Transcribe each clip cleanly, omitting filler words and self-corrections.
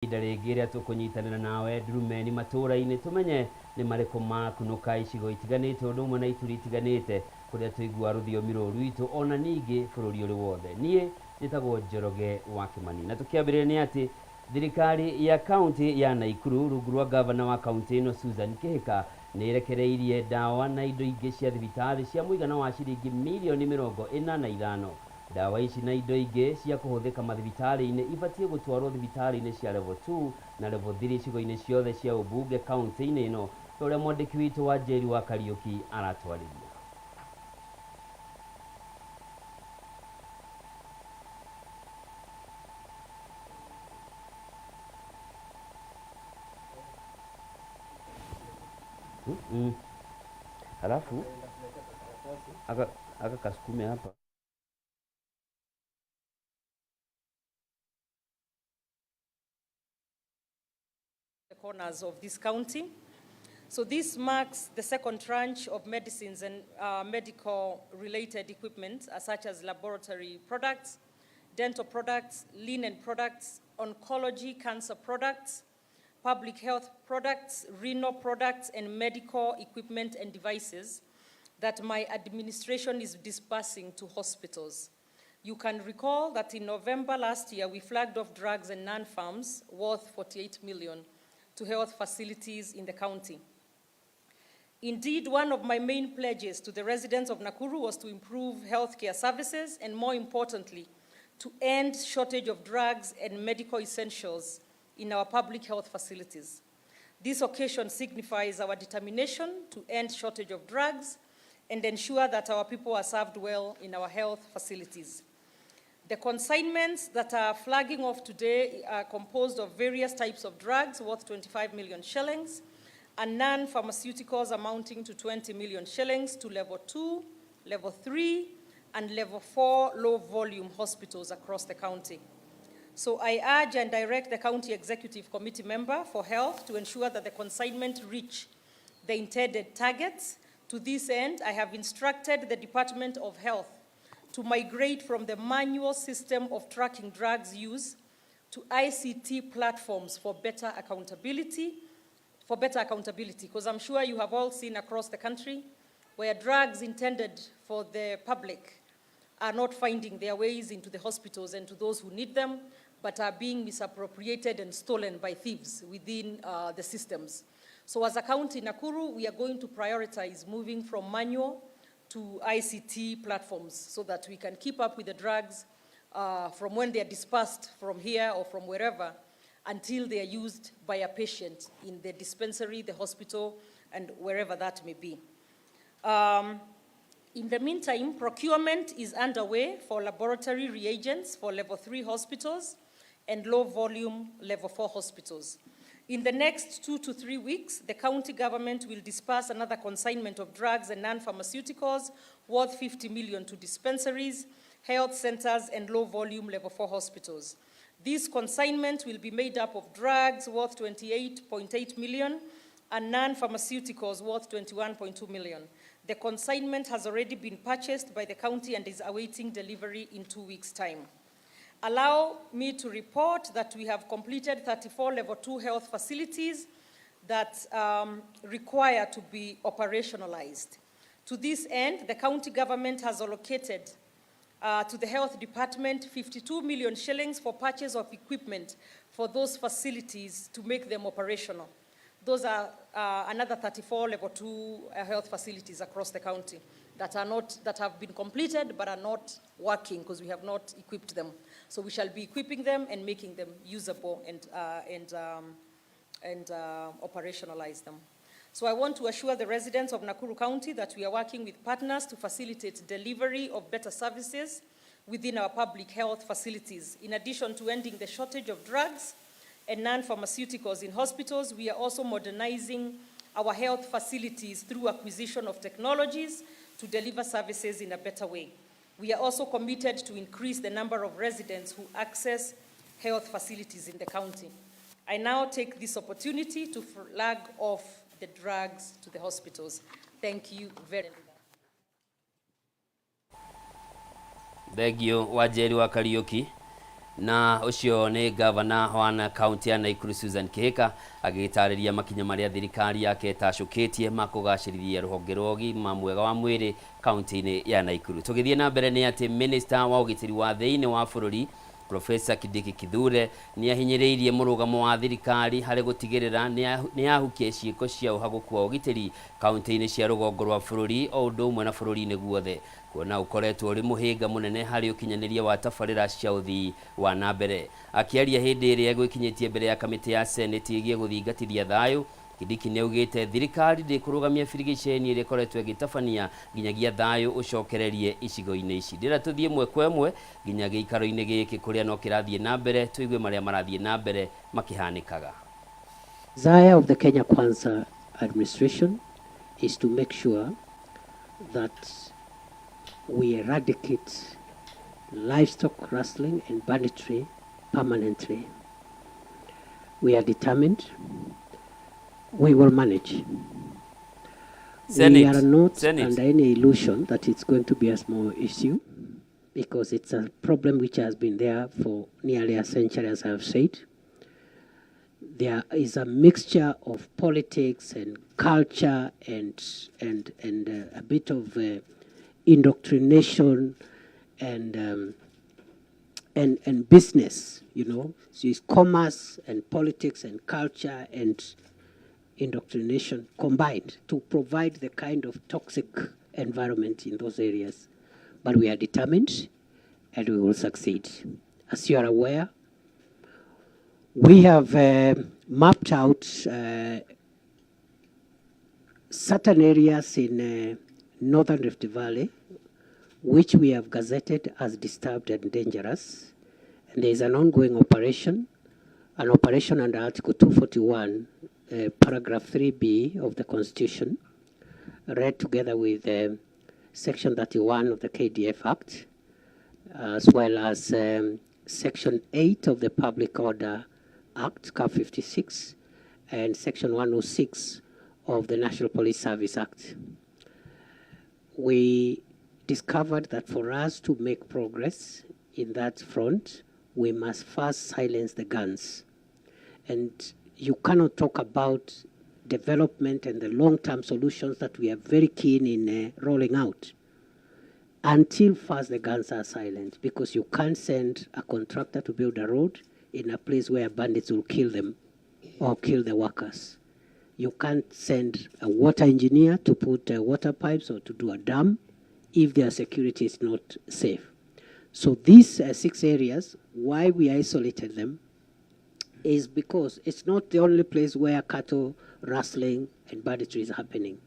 Ihinda rĩngĩ rĩrĩa tũkũnyitanĩra nawe ndurumeni matũũra-inĩ tũmenye nĩ marĩkũ makunũka icigo itiganĩte ũndũ ũmwe na ituri itiganĩte kũrĩa tũiguaga rũthiomi rũrũ rwitũ ona ningĩ bũrũri ũrĩ wothe. Niĩ njĩtagwo Njoroge wa Kĩmani. Na tũkĩambĩrĩria nĩ atĩ thirikari ya kaũntĩ ya Naikuru rungu rwa ngavana wa kaũntĩ ĩno Susan Kĩhĩka nĩ ĩrekereirie ndawa na indo ingĩ cia thibitarĩ cia mũigana wa ciringi mirioni 45. Ndawa ici na indo ingĩ cia kũhũthĩka mathibitarĩ-inĩ ibatiĩ gũtwarwo thibitarĩ-inĩ cia level 2 na level 3 icigo-inĩ ciothe cia ũmbunge kaũntĩ-inĩ ĩno ta ũrĩa mwandĩki witũ Wanjeri wa Kariũki aratwarĩria. Halafu aka kasukume hapa. The corners of this county. So this marks the second tranche of medicines and medical related equipment, such as laboratory products, dental products, linen products, oncology cancer products, public health products, renal products, and medical equipment and devices that my administration is dispersing to hospitals. You can recall that in November last year, we flagged off drugs and non-farms worth 48 million to health facilities in the county. Indeed, one of my main pledges to the residents of Nakuru was to improve healthcare services and, more importantly, to end shortage of drugs and medical essentials in our public health facilities. This occasion signifies our determination to end shortage of drugs and ensure that our people are served well in our health facilities. The consignments that are flagging off today are composed of various types of drugs worth 25 million shillings and non-pharmaceuticals amounting to 20 million shillings to level 2, level 3, and level 4 low-volume hospitals across the county. So I urge and direct the County Executive Committee member for Health to ensure that the consignment reach the intended targets. To this end, I have instructed the Department of Health to migrate from the manual system of tracking drugs use to ICT platforms for better accountability, because I'm sure you have all seen across the country where drugs intended for the public are not finding their ways into the hospitals and to those who need them, but are being misappropriated and stolen by thieves within the systems. So as a county, Nakuru, we are going to prioritize moving from manual to ICT platforms so that we can keep up with the drugs from when they are dispersed from here or from wherever until they are used by a patient in the dispensary, the hospital, and wherever that may be. In the meantime, procurement is underway for laboratory reagents for level 3 hospitals and low volume level 4 hospitals. In the next 2 to 3 weeks, the county government will disperse another consignment of drugs and non-pharmaceuticals worth 50 million to dispensaries, health centers, and low volume level 4 hospitals. This consignment will be made up of drugs worth 28.8 million and non-pharmaceuticals worth 21.2 million. The consignment has already been purchased by the county and is awaiting delivery in 2 weeks' time. Allow me to report that we have completed 34 level 2 health facilities that require to be operationalized. To this end, the county government has allocated to the health department 52 million shillings for purchase of equipment for those facilities to make them operational. Those are another 34 level 2 health facilities across the county that are not, that have been completed but are not working because we have not equipped them. So we shall be equipping them and making them usable and operationalize them. So I want to assure the residents of Nakuru County that we are working with partners to facilitate delivery of better services within our public health facilities. In addition to ending the shortage of drugs and non-pharmaceuticals in hospitals, we are also modernizing our health facilities through acquisition of technologies to deliver services in a better way. We are also committed to increase the number of residents who access health facilities in the county. I now take this opportunity to flag off the drugs to the hospitals. Thank you very much. Thank you, Wanjeri wa Kariuki. Na ũcio nĩ gavana wa kaunti ya Nakuru Susan Kihika agĩtarĩria makinya marĩa thirikari yake ĩtacũkĩtie ma kũgacĩrithia rũhonge rwa ũgima mwega wa mwĩrĩ kaunti-inĩ ya Nakuru. Tũgĩthiĩ na mbere nĩ atĩ minista wa ũgitĩri wa thĩinĩ wa bũrũri Profesa Kindiki Kithure nĩ ahinyĩrĩirie mũrũgamo wa thirikari harĩ gũtigĩrĩra nĩ yahukia ciĩko cia ũhagũku wa ũgitĩri kaunti-inĩ cia rũgongo rwa bũrũri o ũndũ ũmwe na bũrũri-inĩ guothe, kuona ũkoretwo ũrĩ mũhĩnga mũnene harĩ ũkinyanĩria wa tabarĩra cia ũthii wa na mbere. Akĩaria hĩndĩ ĩrĩa egwĩkinyĩtie mbere ya kamĩtĩ ya Senate ĩgiĩ gũthingatithia thayũ, Kindiki nĩ augĩte thirikari ndĩkũrũgamia birigiceni ĩrĩa ĩkoretwo ĩgĩtabania nginyagia thayũ ũcokererie icigo-inĩ ici. Ndĩra tũthiĩ ĩmwe kwa ĩmwe nginya gĩikaro-inĩ gĩkĩ kũrĩa no kĩrathiĩ na mbere tũigue marĩa marathiĩ na mbere makĩhanĩkaga. Desire of the Kenya Kwanza administration is to make sure that we eradicate livestock rustling and banditry permanently. We are determined. We will manage. Senate. We are not Senate. under any illusion that it's going to be a small issue, because it's a problem which has been there for nearly a century, as I've said. There is a mixture of politics and culture and a bit of indoctrination and business. So it's commerce and politics and culture and indoctrination combined to provide the kind of toxic environment in those areas. But we are determined and we will succeed. As you are aware, we have mapped out certain areas in Northern Rift Valley which we have gazetted as disturbed and dangerous. And there is an ongoing operation, an operation under Article 241, paragraph 3B of the Constitution, read together with Section 31 of the KDF Act, as well as Section 8 of the Public Order Act, CAP 56, and Section 106 of the National Police Service Act. We discovered that for us to make progress in that front, we must first silence the guns. And you cannot talk about development and the long-term solutions that we are very keen in rolling out until first the guns are silent, because you can't send a contractor to build a road in a place where bandits will kill them or kill the workers. You can't send a water engineer to put water pipes or to do a dam if their security is not safe. So these 6 areas, why we isolated them is because it's not the only place where cattle rustling and banditry is happening.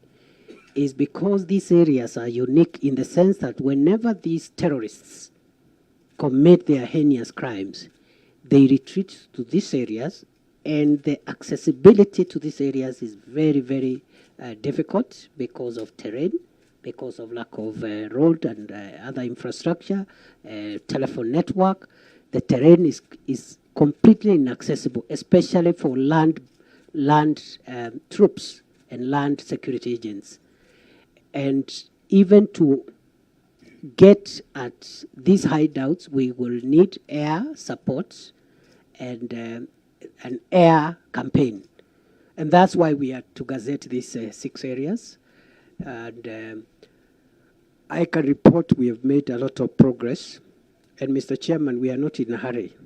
It's because these areas are unique in the sense that whenever these terrorists commit their heinous crimes, they retreat to these areas, and the accessibility to these areas is very, very difficult because of terrain, because of lack of road and other infrastructure, telephone network. The terrain is completely inaccessible, especially for land troops and land security agents. And even to get at these hideouts, we will need air support and an air campaign. And that's why we are to gazette these 6 areas. And I can report we have made a lot of progress. And Mr. Chairman, we are not in a hurry.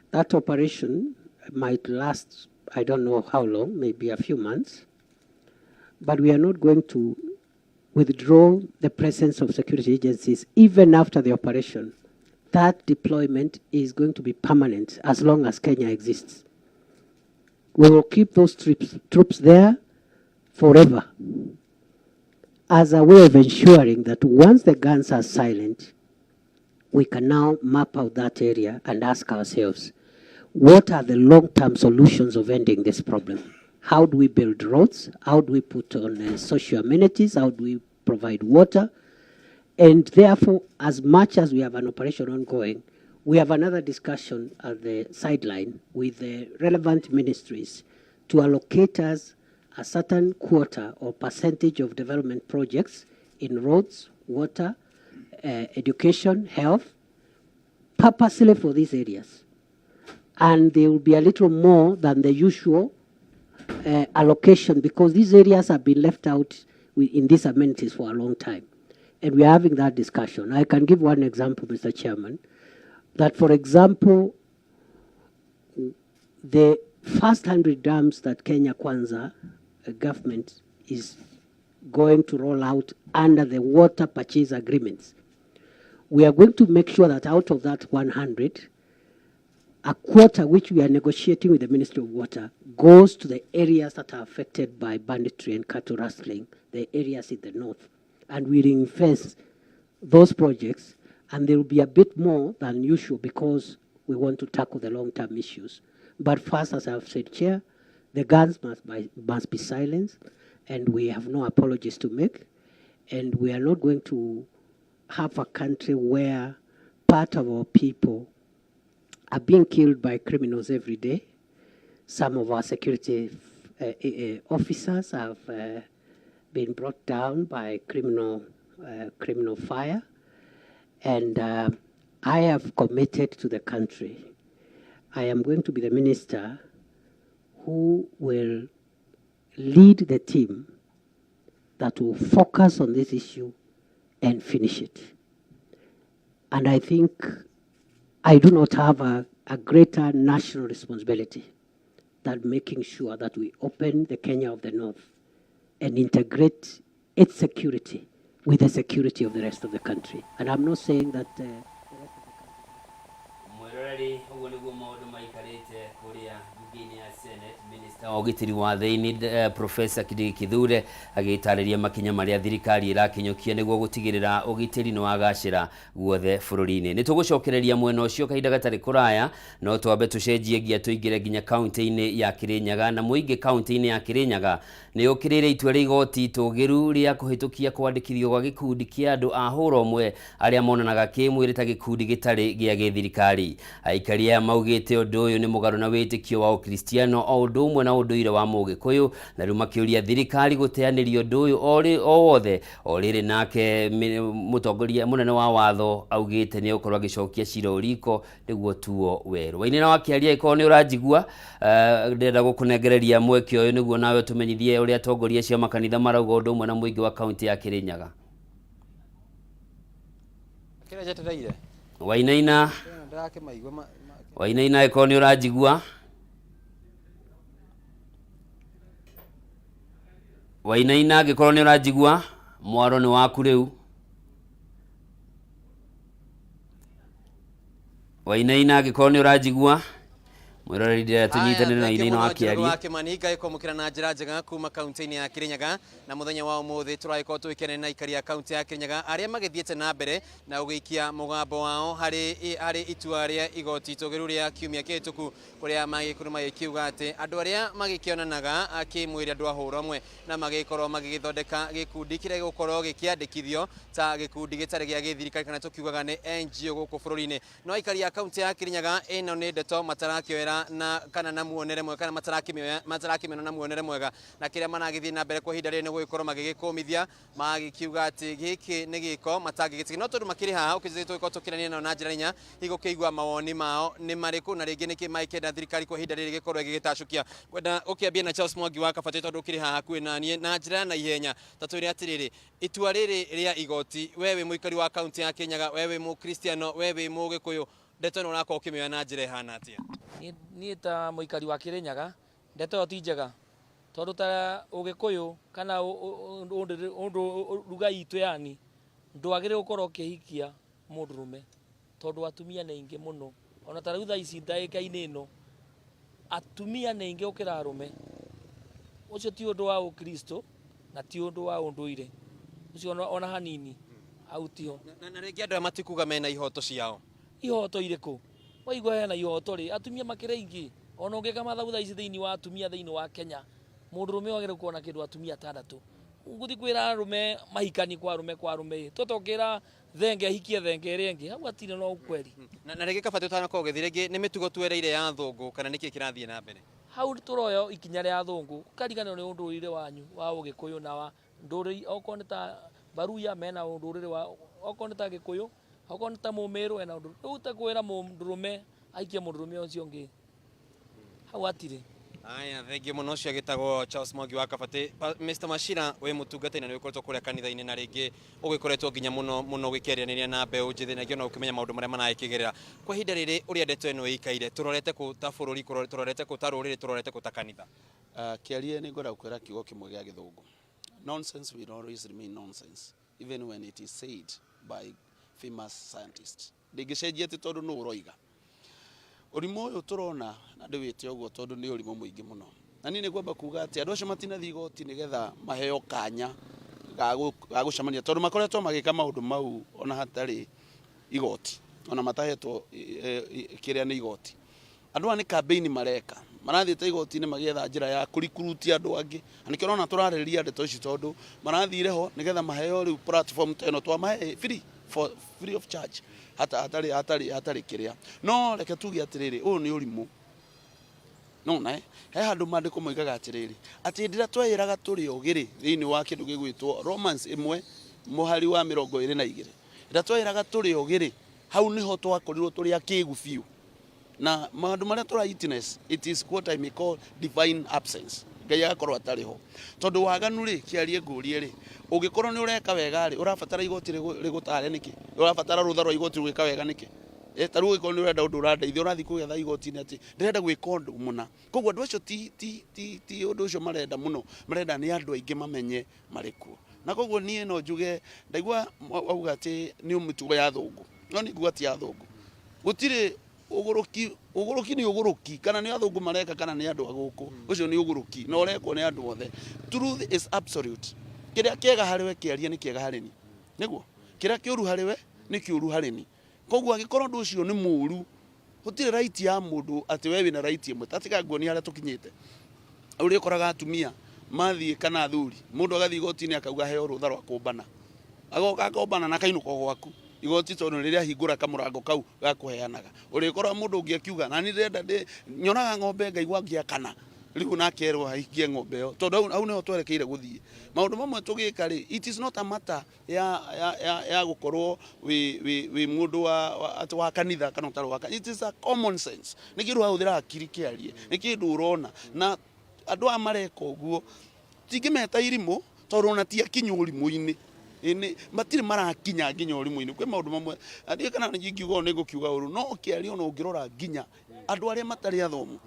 That operation might last, I don't know how long, maybe a few months. But we are not going to withdraw the presence of security agencies even after the operation. That deployment is going to be permanent as long as Kenya exists. We will keep those troops there forever as a way of ensuring that once the guns are silent, we can now map out that area and ask ourselves, what are the long-term solutions of ending this problem? How do we build roads? How do we put on social amenities? How do we provide water? And therefore, as much as we have an operation ongoing, we have another discussion at the sideline with the relevant ministries to allocate us a certain quota or percentage of development projects in roads, water, education, health, purposely for these areas. And they will be a little more than the usual allocation because these areas have been left out in these amenities for a long time. And we are having that discussion. I can give one example, Mr. Chairman, that, for example, the first 100 dams that Kenya Kwanza government is going to roll out under the water purchase agreements, we are going to make sure that out of that 100, a quarter which we are negotiating with the Ministry of Water goes to the areas that are affected by banditry and cattle rustling, the areas in the north. And we reinvest those projects, and there will be a bit more than usual because we want to tackle the long-term issues. But first, as I've said, Chair, the guns must be silenced, and we have no apologies to make, and we are not going to have a country where part of our people are being killed by criminals every day. Some of our security officers have been brought down by criminal fire. And I have committed to the country. I am going to be the minister who will lead the team that will focus on this issue and finish it. And I think I do not have a greater national responsibility than making sure that we open the Kenya of the North and integrate its security with the security of the rest of the country. And I'm not saying that... Mwiroreri uguo niguo maundu maikarite kuria mbunge-inĩ ya Senate. Minister wa ũgitĩri wa thĩinĩ Professor Kindiki Kithure agĩtarĩria makinya marĩa thirikari ĩrakinyũkia nĩguo gũtigĩrĩra ũgitĩri nĩ wagacĩra guothe bũrũri-inĩ. Nĩ tũgũcokereria mwena ũcio kahinda gatarĩ kũraya, no twambe tũcenjie ngia tũingĩre nginya kaunti-inĩ ya Kirinyaga. Na mũingĩ kaunti-inĩ ya Kirinyaga nĩ ũkĩrĩire itua rĩa igoti itũgĩru rĩa kũhĩtũkia kwandĩkithio gwa gĩkundi kĩa andũ a hũra ũmwe arĩa monanaga kĩmwĩrĩ ta gĩkundi gĩtarĩ gĩa gĩthirikari. Aikari aya maugĩte ũndũ ũyũ nĩ mũgarũ na wĩtĩkio wa Ũkristiano o ũndũ ũmwe na ũndũire wa Mũgĩkũyũ, na rĩu makĩũria thirikari gũteanĩria ũndũ ũyũ o wothe. O rĩrĩ nake mũtongoria mũnene wa watho augĩte nĩ egũkorwo agĩcokia cira riko nĩguo tuo werũ. Wainaina wa Kĩaria, ĩkorwo nĩ ũranjigua, ndĩrenda gũkũnengereria mweke ũyũ nĩguo nawe tũmenyithie ũrĩa atongoria cia makanitha marauga ũndũ ũmwe na mũingĩ wa kaunti ya Kirinyaga. Kĩrĩa njetereire Wainaina, Wainaina, ĩkorwo nĩ ũranjigua. Wainaina, angĩkorwo nĩ ũranjigua, mwaro nĩ waku rĩu. Wainaina, angĩkorwo nĩ ũranjigua, mwiroreri ndĩrenda tũnyitanĩre na Wainaina wa Kĩaria. Kimani ngaĩkwamũkĩra na njĩra njega kuma kaunti-inĩ ya Kirinyaga. Na mũthenya wa ũmũthĩ tũragĩkorwo tũgĩkenera na aikari a kaunti ya Kirinyaga arĩa magĩthiĩte na mbere na gũgĩikia mũgambo wao harĩ itua rĩa igoti itũgĩru rĩa kiumia kĩhĩtũku, kũrĩa magĩkorwo magĩkiuga atĩ andũ arĩa magĩkĩonanaga kĩmwĩrĩ andũ a hũra ũmwe na magĩkorwo magĩgĩthondeka gĩkundi kĩrĩa gĩgũkorwo gĩkĩandĩkithio ta gĩkundi gĩtarĩ gĩa gĩthirikari kana tũkiugaga nĩ NGO gũkũ bũrũri-inĩ. No aikari a kaunti ya Kirinyaga ĩno nĩ ndeto matarakĩoera na kana na muonere mwega kana matarakĩmĩona na muonere mwega, na kĩrĩa maragĩthiĩ na mbere kwa ihinda rĩrĩ nĩ gũgĩkorwo magĩgĩkũmithia magĩkiuga atĩ gĩkĩ nĩ gĩko matangĩgĩtĩkĩra. No tondũ makĩrĩ haha ũkĩnjĩrĩte tũgĩkorwo tũkĩrania nao na njĩra inya igũkĩigua mawoni mao nĩ marĩkũ na rĩngĩ nĩkĩ magĩkĩenda thirikari kwa ihinda rĩrĩ gĩkorwo ĩgĩgĩtacũkia. Ngwenda ũkĩambie na Charles Mwangi wa Kabati tondũ ũkĩrĩ haha hakuhĩ na niĩ na njĩra ya naihenya, ta twĩre atĩrĩrĩ, itua rĩrĩ rĩa igoti, we wĩ mũikari wa kaunti ya Kirinyaga, we wĩ mũkristiano, we wĩ mũgĩkũyũ, ndeto ĩno ũrakorwo ũkĩmĩoya na njĩra ĩhana atĩa? Niĩ ta mũikari wa Kirinyaga, ndeto ĩyo ti njega tondũ ta ũgĩkũyũ kana ũndũ ruga itũ yani ndwagĩrĩirwo gũkorwo ũkĩhikia mũndũrũme tondũ atumia nĩ aingĩ mũno. Ona ta rĩu thaa ici ndagĩka-inĩ ĩno atumia nĩ aingĩ gũkĩra arũme. Ũcio ti ũndũ wa ũkristo na ti ũndũ wa ũndũire ũcio ona hanini, hau tiho. Na rĩngĩ andũ aya matikuga mena ihoto ciao. Ihoto irĩkũ? Waigua hena ihoto rĩ, atumia makĩrĩ aingĩ. Ona ũngĩka mathabu thaa ici thĩinĩ wa atumia thĩinĩ wa Kenya, mũndũrũme wagĩrĩirwo kuona kĩndũ atumia atandatũ. Ũgũthiĩ kwĩra arũme mahikanie kwa arũme kwa arũme, tũtokĩra thenge ahikie thenge ĩrĩa ĩngĩ, hau hatirĩ na ũkweri. Na rĩngĩ Kabati ũtanakorwo ũgĩthiĩ rĩngĩ nĩ mĩtugo twereire ya thũngũ kana nĩkĩ kĩrathiĩ na mbere? Hau tũroya ikinya rĩa thũngũ, ũkariganĩrwo nĩ ũndũire wanyu wa ũgĩkũyũ na wa ndũrĩrĩ, okorwo nĩ ta Baruya mena ũndũrĩre wa, okorwo nĩ ta Gĩkũyũ Okorwo nĩ ta Mũmĩrũ ena ũndũ, rĩu ta kwĩra mũndũrũme aikie mũndũrũme ũcio ũngĩ hau hatirĩ. Aya, thengiũ mũno. Ũcio agĩtagwo Charles Mwangi wa Kabati. Mr Machira, wĩ mũtungatĩri na nĩ ũkoretwo kũrĩa kanitha-inĩ na rĩngĩ ũgĩkoretwo nginya mũno mũno ũgĩkĩaranĩria na mbeũ njĩthĩ na ona ũkĩmenya maũndũ marĩa maragĩkĩgerera kwa ihinda rĩrĩ. Ũrĩa ndeto ĩno ĩikaire, tũrorete kũ ta bũrũri, tũrorete kũ ta rũrĩrĩ, tũrorete kũ ta kanitha? Kĩarie nĩ ngwenda gũkwĩra kiugo kĩmwe gĩa Gĩthũngũ: nonsense will always remain nonsense even when it is said by famous scientists. Ndĩngĩcenjia atĩ tondũ nũ ũroiga. Ũrimũ ũyũ tũrona, na ndĩwĩte ũguo tondũ nĩ ũrimũ mũingĩ mũno, na niĩ nĩ ngwamba kuga atĩ andũ acio matinathiĩ igoti nĩgetha maheo kanya ga gũcemania, tondũ makoretwo magĩka maũndũ mau ona hatarĩ igoti, ona matahetwo kĩrĩa nĩ igoti. Andũ aya nĩ campaign mareka, marathiĩte igoti-inĩ magĩetha njĩra ya kũrikurutia andũ angĩ, na nĩkĩo ũrona tũrarĩrĩria ndeto ici, tondũ marathire ho nĩgetha maheo rĩu platform ta ĩno twamahe free, for free of charge, hata hatarĩ hatarĩ hatarĩ kĩrĩa. No reke tuge atĩrĩrĩ, ũyũ nĩ ũrimũ. No na he handũ maandĩko moigaga atĩrĩrĩ, atĩ hĩndĩ ĩrĩa tweĩraga tũrĩ ogĩ-rĩ, thĩinĩ wa kĩndũ gĩgwĩtwo Romans 1 mũhari wa 22, rĩrĩa tweĩraga tũrĩ ogĩ-rĩ, hau nĩho twakorirwo tũrĩ akĩgu biũ. Na maũndũ marĩa tũra witness, it is what I may call divine absence, Ngai agakorwo atarĩ ho, tondũ waganu rĩ, kĩarie ngũrie rĩ, ũngĩkorwo nĩ ũreka wega rĩ, ũrabatara igoti rĩgũtare nĩkĩ? Ũrabatara rũtha rwa igoti gwĩka wega nĩkĩ? Ta rĩu ũngĩkorwo nĩ ũrenda ũndũ ũrandeithia, ũrathiĩ kũgetha igoti-inĩ atĩ ndĩrenda gwĩka ũndũ mũna. Koguo andũ acio ti ũndũ ũcio marenda mũno, marenda nĩ andũ aingĩ mamenye marĩ kuo. Na koguo niĩ no njuge, ndaigua wauga atĩ nĩ mĩtugo ya athũngũ, no nĩ nguga ti ya athũngũ. Gũtirĩ ũgũrũki. Ũgũrũki nĩ ũgũrũki, kana nĩ athũngũ mareka kana nĩ andũ a gũkũ, ũcio nĩ ũgũrũki na ũrekwo nĩ andũ othe. Truth is absolute. Kĩrĩa kĩega harĩ we, kĩaria, nĩ kĩega harĩ ni, nĩguo kĩrĩa kĩũru harĩ we nĩ kĩũru harĩ ni. Koguo angĩkorwo ũndũ ũcio nĩ mũũru, gũtirĩ right ya mũndũ atĩ we wĩna right ĩmwe. Tatiga nguonia harĩa tũkinyĩte, ũrĩa ũkoraga atumia mathiĩ kana athuri, mũndũ agathiĩ igoti-inĩ akauga heo rũtha rwa kũmbana, agoka akombana na akainũka gwaku igoti, tondũ rĩrĩa ahingũra kamũrango kau ga kũheanaga. Ũrĩkora mũndũ ũngĩ akiuga, na niĩ ndĩrenda nyonaga ng'ombe ngaigua ngĩakana, rĩu nakerwo ahingie ng'ombe ĩyo, tondũ hau nĩho twerekeire gũthiĩ. Maũndũ mamwe tũgĩka rĩ, it is not a matter ya gũkorwo wĩ mũndũ wa atĩ wa kanitha kana ũtarĩ wa kanitha. It is a common sense, nĩ kĩndũ ũrahũthĩra hakiri, kĩarie, nĩ kĩndũ ũrona. Na andũ aya mareka ũguo tingĩmeta irimũ, tondũ ona ti akinyu ũrimũ-inĩ. Ĩ, matirĩ marakinya nginya ũrimũ-inĩ. Kwĩ maũndũ mamwe ndiũĩ kana ingiuga ũũ nĩ ngũkiuga ũru, no kĩaria, ona ũngĩrora nginya andũ arĩa matarĩ athomu,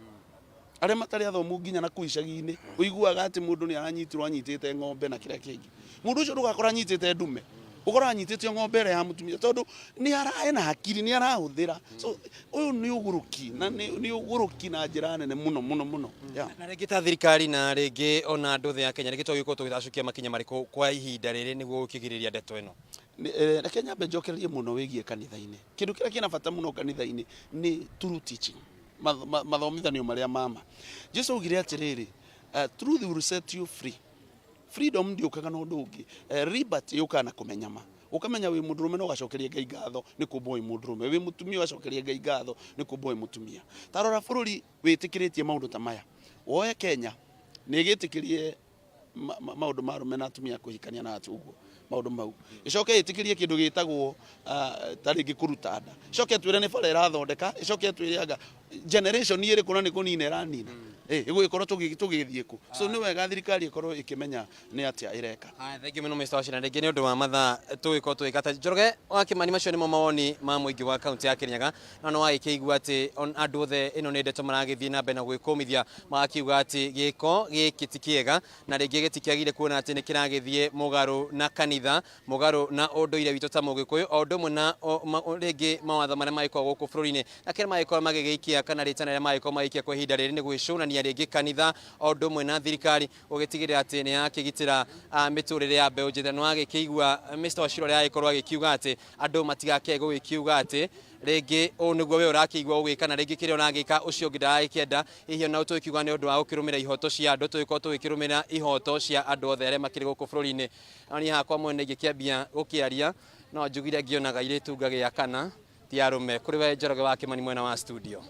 arĩa matarĩ athomu nginya na kũu icagi-inĩ, ũiguaga atĩ mũndũ nĩ aranyitirwo anyitĩte ng'ombe na kĩrĩa kĩngĩ. Mũndũ ũcio ndũgakora anyitĩte ndume, ũkora anyitĩte o ng'ombe ĩrĩa ya mũtumia, tondũ nĩ ara ena hakiri, nĩ arahũthĩra. So ũyũ nĩ ũgũrũki, na nĩ ũgũrũki na njĩra nene mũno mũno mũno, yeah. Na rĩngĩ ta thirikari na rĩngĩ ona andũ othe a Kenya, rĩngĩ twagĩkorwo tũgĩtacũkia makinya marĩkũ kwa ihinda rĩrĩ nĩguo gũkĩgirĩrĩria ndeto ĩno? Reke nyambe njokererie mũno wĩgiĩ kanitha-inĩ. Kĩndũ kĩrĩa kĩna bata mũno kanitha-inĩ nĩ true teaching, mathomithanio marĩa mama. Jesu augire atĩrĩrĩ, "Truth will set you free." Freedom ndĩũkaga na ũndũ ũngĩ. Liberty yũkaga na kũmenya ma, ũkamenya wĩ mũndũrũme na ũgacokeria Ngai ngatho nĩ kũmbwo wĩ mũndũrũme, wĩ mũtumia ũgacokeria Ngai ngatho nĩ kũmbwo wĩ mũtumia. Ta rora bũrũri wĩtĩkĩrĩtie maũndũ ta maya, woe Kenya, nĩ ĩgĩtĩkĩrie maũndũ ma arũme na atumia kũhikania na atĩ ũguo maũndũ mau, ĩcoke ĩtĩkĩrie kĩndũ gĩtagwo ta rĩngĩ kũruta nda, ĩcoke ĩtwĩre nĩ bara ĩrathondeka, ĩcoke ĩtwĩre anga generation ĩrĩkũ na nĩ kũnina ĩranina. Ĩgũgĩkorwo tũgĩthiĩ kũ? So nĩ wega thirikari ĩkorwo ĩkĩmenya nĩ atĩa ĩreka. Haya, thank you mũno, Mr. Wachira. Rĩngĩ nĩ ũndũ wa mathaa tũgĩkorwo tũgĩkata. Njoroge wa Kĩmani, macio nĩmo mawoni ma mũingĩ wa kaunti ya Kĩrĩnyaga. No nĩ wagĩkĩigua atĩ andũ othe ĩno nĩ ndeto maragĩthiĩ na mbere na gwĩkũmithia, magakiuga atĩ gĩko gĩkĩ ti kĩega na rĩngĩ gĩtikĩagĩrĩire, kuona atĩ nĩ kĩragĩthiĩ mũgarũ na kanitha, mũgarũ na ũndũire witũ ta Mũgĩkũyũ, o ũndũ ũmwe na rĩngĩ mawatho marĩa magĩkoragwo gũkũ bũrũri-inĩ, na kĩrĩa magĩkorwo magĩgĩikia kana rĩtana rĩrĩa magĩkorwo magĩikia kwa ihinda rĩrĩ nĩ gwĩcũrania rĩngĩ kanitha o ũndũ ũmwe na thirikari gũgĩtigĩrĩra atĩ nĩ yakĩgitĩra mĩtũrĩre ya mbeũ njĩthĩ. Nĩ wagĩkĩigua Mr. Wachira ũrĩa agĩkorwo agĩkiuga atĩ andũ matigakĩage gũgĩkiuga atĩ rĩngĩ ũũ nĩguo we ũrakĩigua ũgĩka, na rĩngĩ kĩrĩa ũragĩka ũcio ũngĩ ndaragĩkĩenda. Hihi ona tũgĩkiuga nĩ ũndũ wa gũkĩrũmĩrĩra ihoto cia andũ, tũgĩkorwo tũgĩkĩrũmĩrĩra ihoto cia andũ othe arĩa makĩrĩ gũkũ bũrũri-inĩ. No niĩ hakwa mwene ingĩkĩambia gũkĩaria, no njugire ngĩonaga airĩtu ngagĩa kana ti arũme. Kũrĩ we Njoroge wa Kĩmani mwena wa studio.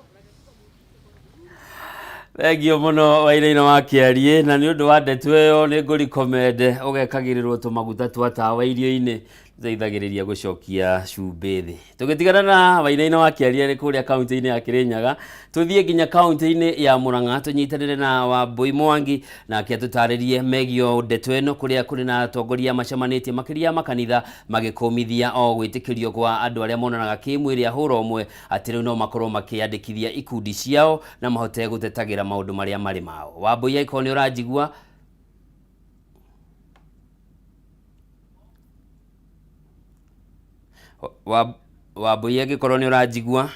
Thengiũ mũno, Wainaina wa Kĩariĩ, na nĩ ũndũ wa ndeto ĩyo nĩ ngũrikomende ũgekagĩrĩrwo tũmaguta twa tawa irio-inĩ. Teithagĩrĩria gũcokia cumbĩ thĩ. Tũgĩtigana na Wainaina wa Kĩaria nĩ kũrĩa kaunti-inĩ ya Kĩrĩnyaga, tũthiĩ nginya kaunti-inĩ ya Murang'a tũnyitanĩre na Wambui Mwangi nake atũtarĩrie megiĩ ndeto ĩno kũrĩa kũrĩ na atongoria macemanĩtie makĩria makanitha magĩkũmithia o gwĩtĩkĩrio kwa andũ arĩa monanaga kĩmwĩrĩ a hũra ũmwe atĩ rĩu no makorwo makĩandĩkithia ikundi ciao na mahote gũtetagĩra maũndũ marĩa marĩ mao. Wambui, angĩkorwo nĩ ũranjigua Wambui, angĩkorwo nĩ ũranjigua.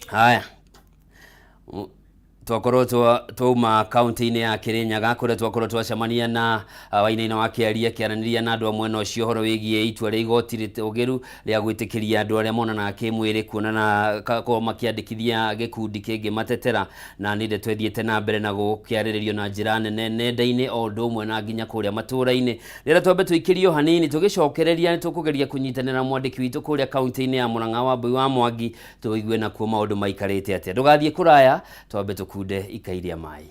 Haya, twakorwo twauma kaunti-inĩ ya Kirinyaga kũrĩa twakorwo twacemania na Wainaina wa Kĩaria akĩaranĩria na andũ a mwena ũcio ũhoro wĩgiĩ itua rĩa igoti rĩtũgĩru rĩa gwĩtĩkĩria andũ arĩa monanaga kĩmwĩrĩ kuonana korwo makĩandĩkithia gĩkundi kĩngĩmatetera. Na nĩ ndeto ĩthiĩte na mbere na gũkĩarĩrĩrio na njĩra nene nenda-inĩ o ũndũ ũmwe na nginya kũrĩa matũũra-inĩ. Rĩrĩa twambe tũikĩrio hanini tũgĩcokereria nĩ tũkũgeria kũnyitanĩra na mwandĩki witũ kũrĩa kaunti-inĩ ya Murang'a Wambui wa Mwangi tũigue nakuo maũndũ maikarĩte atĩa. Ndũgathiĩ kũraya, twambe tũkunde ikai rĩa maĩ.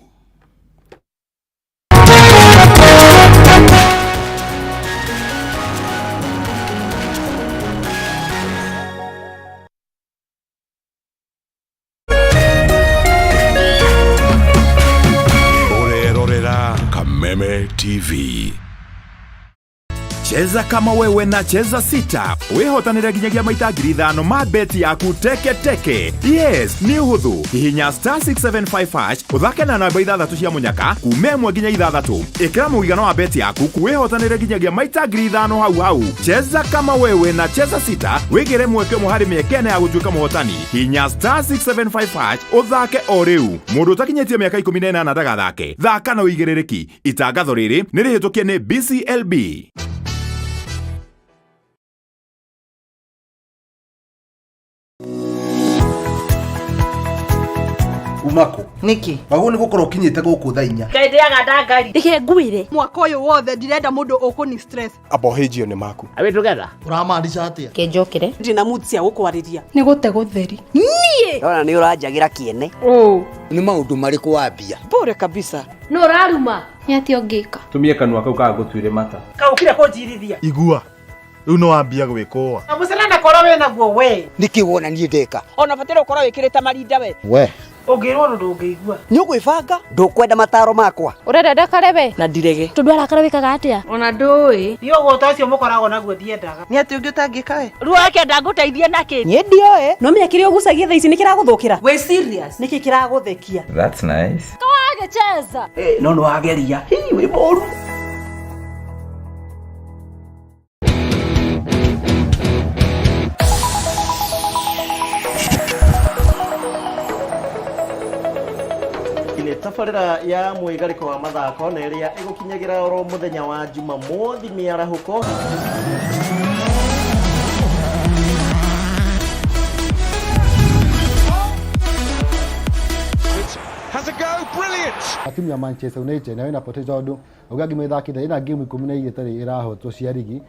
Ũrerorera Kameme TV. Cheza kama wewe na Cheza Sita wihotanire nginyagia maita 5,000 ma beti yaku teke teke. Yes, nĩ ũhũthũ. Hihinya star 675 hash ũthake na namba ithathatũ cia mũnyaka kuma 1 nginya 6. Ĩkĩra mũigana wa beti yaku wihotanire nginyagia maita 5,000 hau hau. Cheza kama wewe na Cheza Sita wĩgĩre mweke ũmwe harĩ mĩeke ĩna ya gũtuĩka mũhotani. Hihinya star 675 hash ũthake o rĩu. Mũndũ ũtakinyĩtie mĩaka 18 ndagathake. Thaka na ũigĩrĩrĩki. Itangatho rĩrĩ nĩ rĩhĩtũkie nĩ BCLB. Umako Niki? Wagwo nĩ gũkorwo ũkinyĩte gũkũ thaa 4. Ngai ndĩaga ndangari. Reke ngwĩre mwaka ũyũ wothe ndirenda mũndũ ũkũni stress. Abohĩnjio nĩ maku. Are we together? Ũramaanisha atĩa? Kenjokere. Ndina mood cia gũkwarĩria. Nĩ gũte gũtheri. Niĩ Ndona nĩ ũranjagĩra kĩene. Nĩ maũndũ marĩkũ wambia? Bure kabisa. No ũraruma. Nĩ atĩa ũngĩka? Tumie kanua kau kaga gũtuĩre mata. Kaũkire kũnjirithia. Igua. Rĩu no wambia gwĩkũa. Mũcene na korwo wĩ naguo we. Nĩkĩ wona niĩ ndeka? Ona bataire ũkorwo wĩkĩrĩte marinda we. We. Ũngĩrwo ũndũ ndũngĩigua. Nĩ ũgwĩbanga? Ndũkwenda mataro makwa. Ũrenda ndakare we? Na ndirege. Tondũ arakara wĩkaga atĩa? Ona ndũĩ. Niĩ ũgũta ũcio mũkoragwo naguo ndiendaga. Nĩ atĩ ũngĩ ũtangĩka we? Ruo akĩenda ngũteithie nakĩ? Niĩ ndioĩ. No menya kĩrĩa ũgucagia thaa ici nĩ kĩragũthũkĩra. Wĩ serious? Nĩkĩ kĩragũthekia? That's nice. Kawagĩcheza. No nĩ wageria. Hii wĩ mũru. Nĩ tabarĩra ya mwĩgarĩko wa mathako na ĩrĩa ĩgũkinyagĩra oro mũthenya wa Jumamothi mĩarahũko. Has a go, brilliant! Timu ya Manchester United nayo inapoteza tondũ uga ngima ĩthakĩte ĩna game 12 ĩtarĩ ĩrahotwo cia rigi.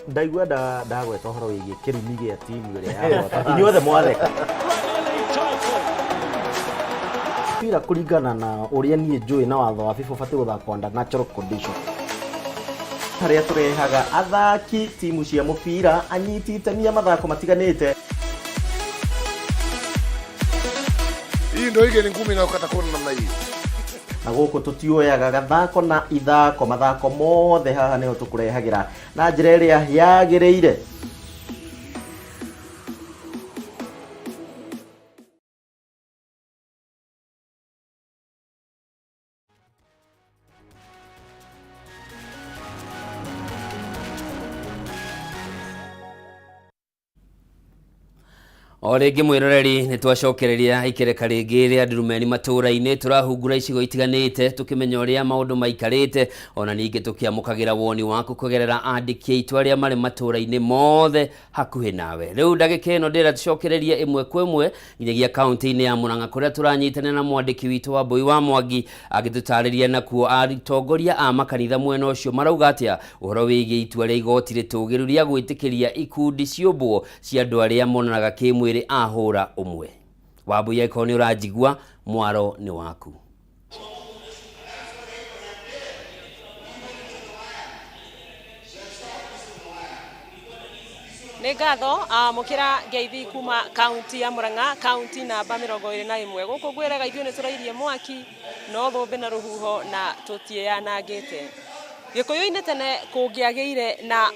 Ndaigua ndagweta ũhoro wĩgiĩ kĩrumi gĩa timu ĩrĩa yahota. Inyuothe mwatheka. Mpira kũringana na ũrĩa niĩ njũĩ na watho wa FIFA ũbatiĩ gũthakwo under natural condition. Harĩa tũrehaga athaki timu cia mũbira anyiti itemi a mathako matiganĩte. Hii ndio ile ni ngumi inayokata kona namna hii. Na gũkũ tũtioyaga gathako na ithako mathako mothe haha nĩho tũkũrehagĩra na njĩra ĩrĩa yagĩrĩire. O rĩngĩ mwĩroreri nĩ twacokereria ikereka rĩngĩ rĩa ndurumeni matũũra-inĩ, tũrahungura icigo itiganĩte tũkĩmenya ũrĩa maũndũ maikarĩte, ona ningĩ tũkĩamũkagĩra woni waku kũgerera andĩki aitũ arĩa marĩ matũũra-inĩ mothe hakuhĩ nawe. Rĩu ndagĩka ĩno ndĩrenda tũcokererie ĩmwe kwa ĩmwe nginyagia kaunti-inĩ ya Murang'a kũrĩa tũranyitanĩra na mwandĩki witũ wa Mbũi wa Mwangi agĩtũtarĩria nakuo atongoria a makanitha mwena ũcio marauga atĩa ũhoro wĩgiĩ itua rĩa igoti rĩtũgĩru rĩa gwĩtĩkĩria ikundi ciũmbwo cia andũ arĩa monanaga kĩmwĩrĩ ahũra ũmwe. Wambui, angĩkorwo nĩ ũranjigua, mwaro nĩ waku. Nĩ ngatho amũkĩra ngeithi kuma kaunti ya Murang'a, kaunti namba 21. Gũkũ ngwĩraga ithuĩ nĩ tũrairie mwaki no thũmbĩ na rũhuho na tũtiĩyanangĩte. Gĩkũyũ-inĩ tene kũngĩagĩire na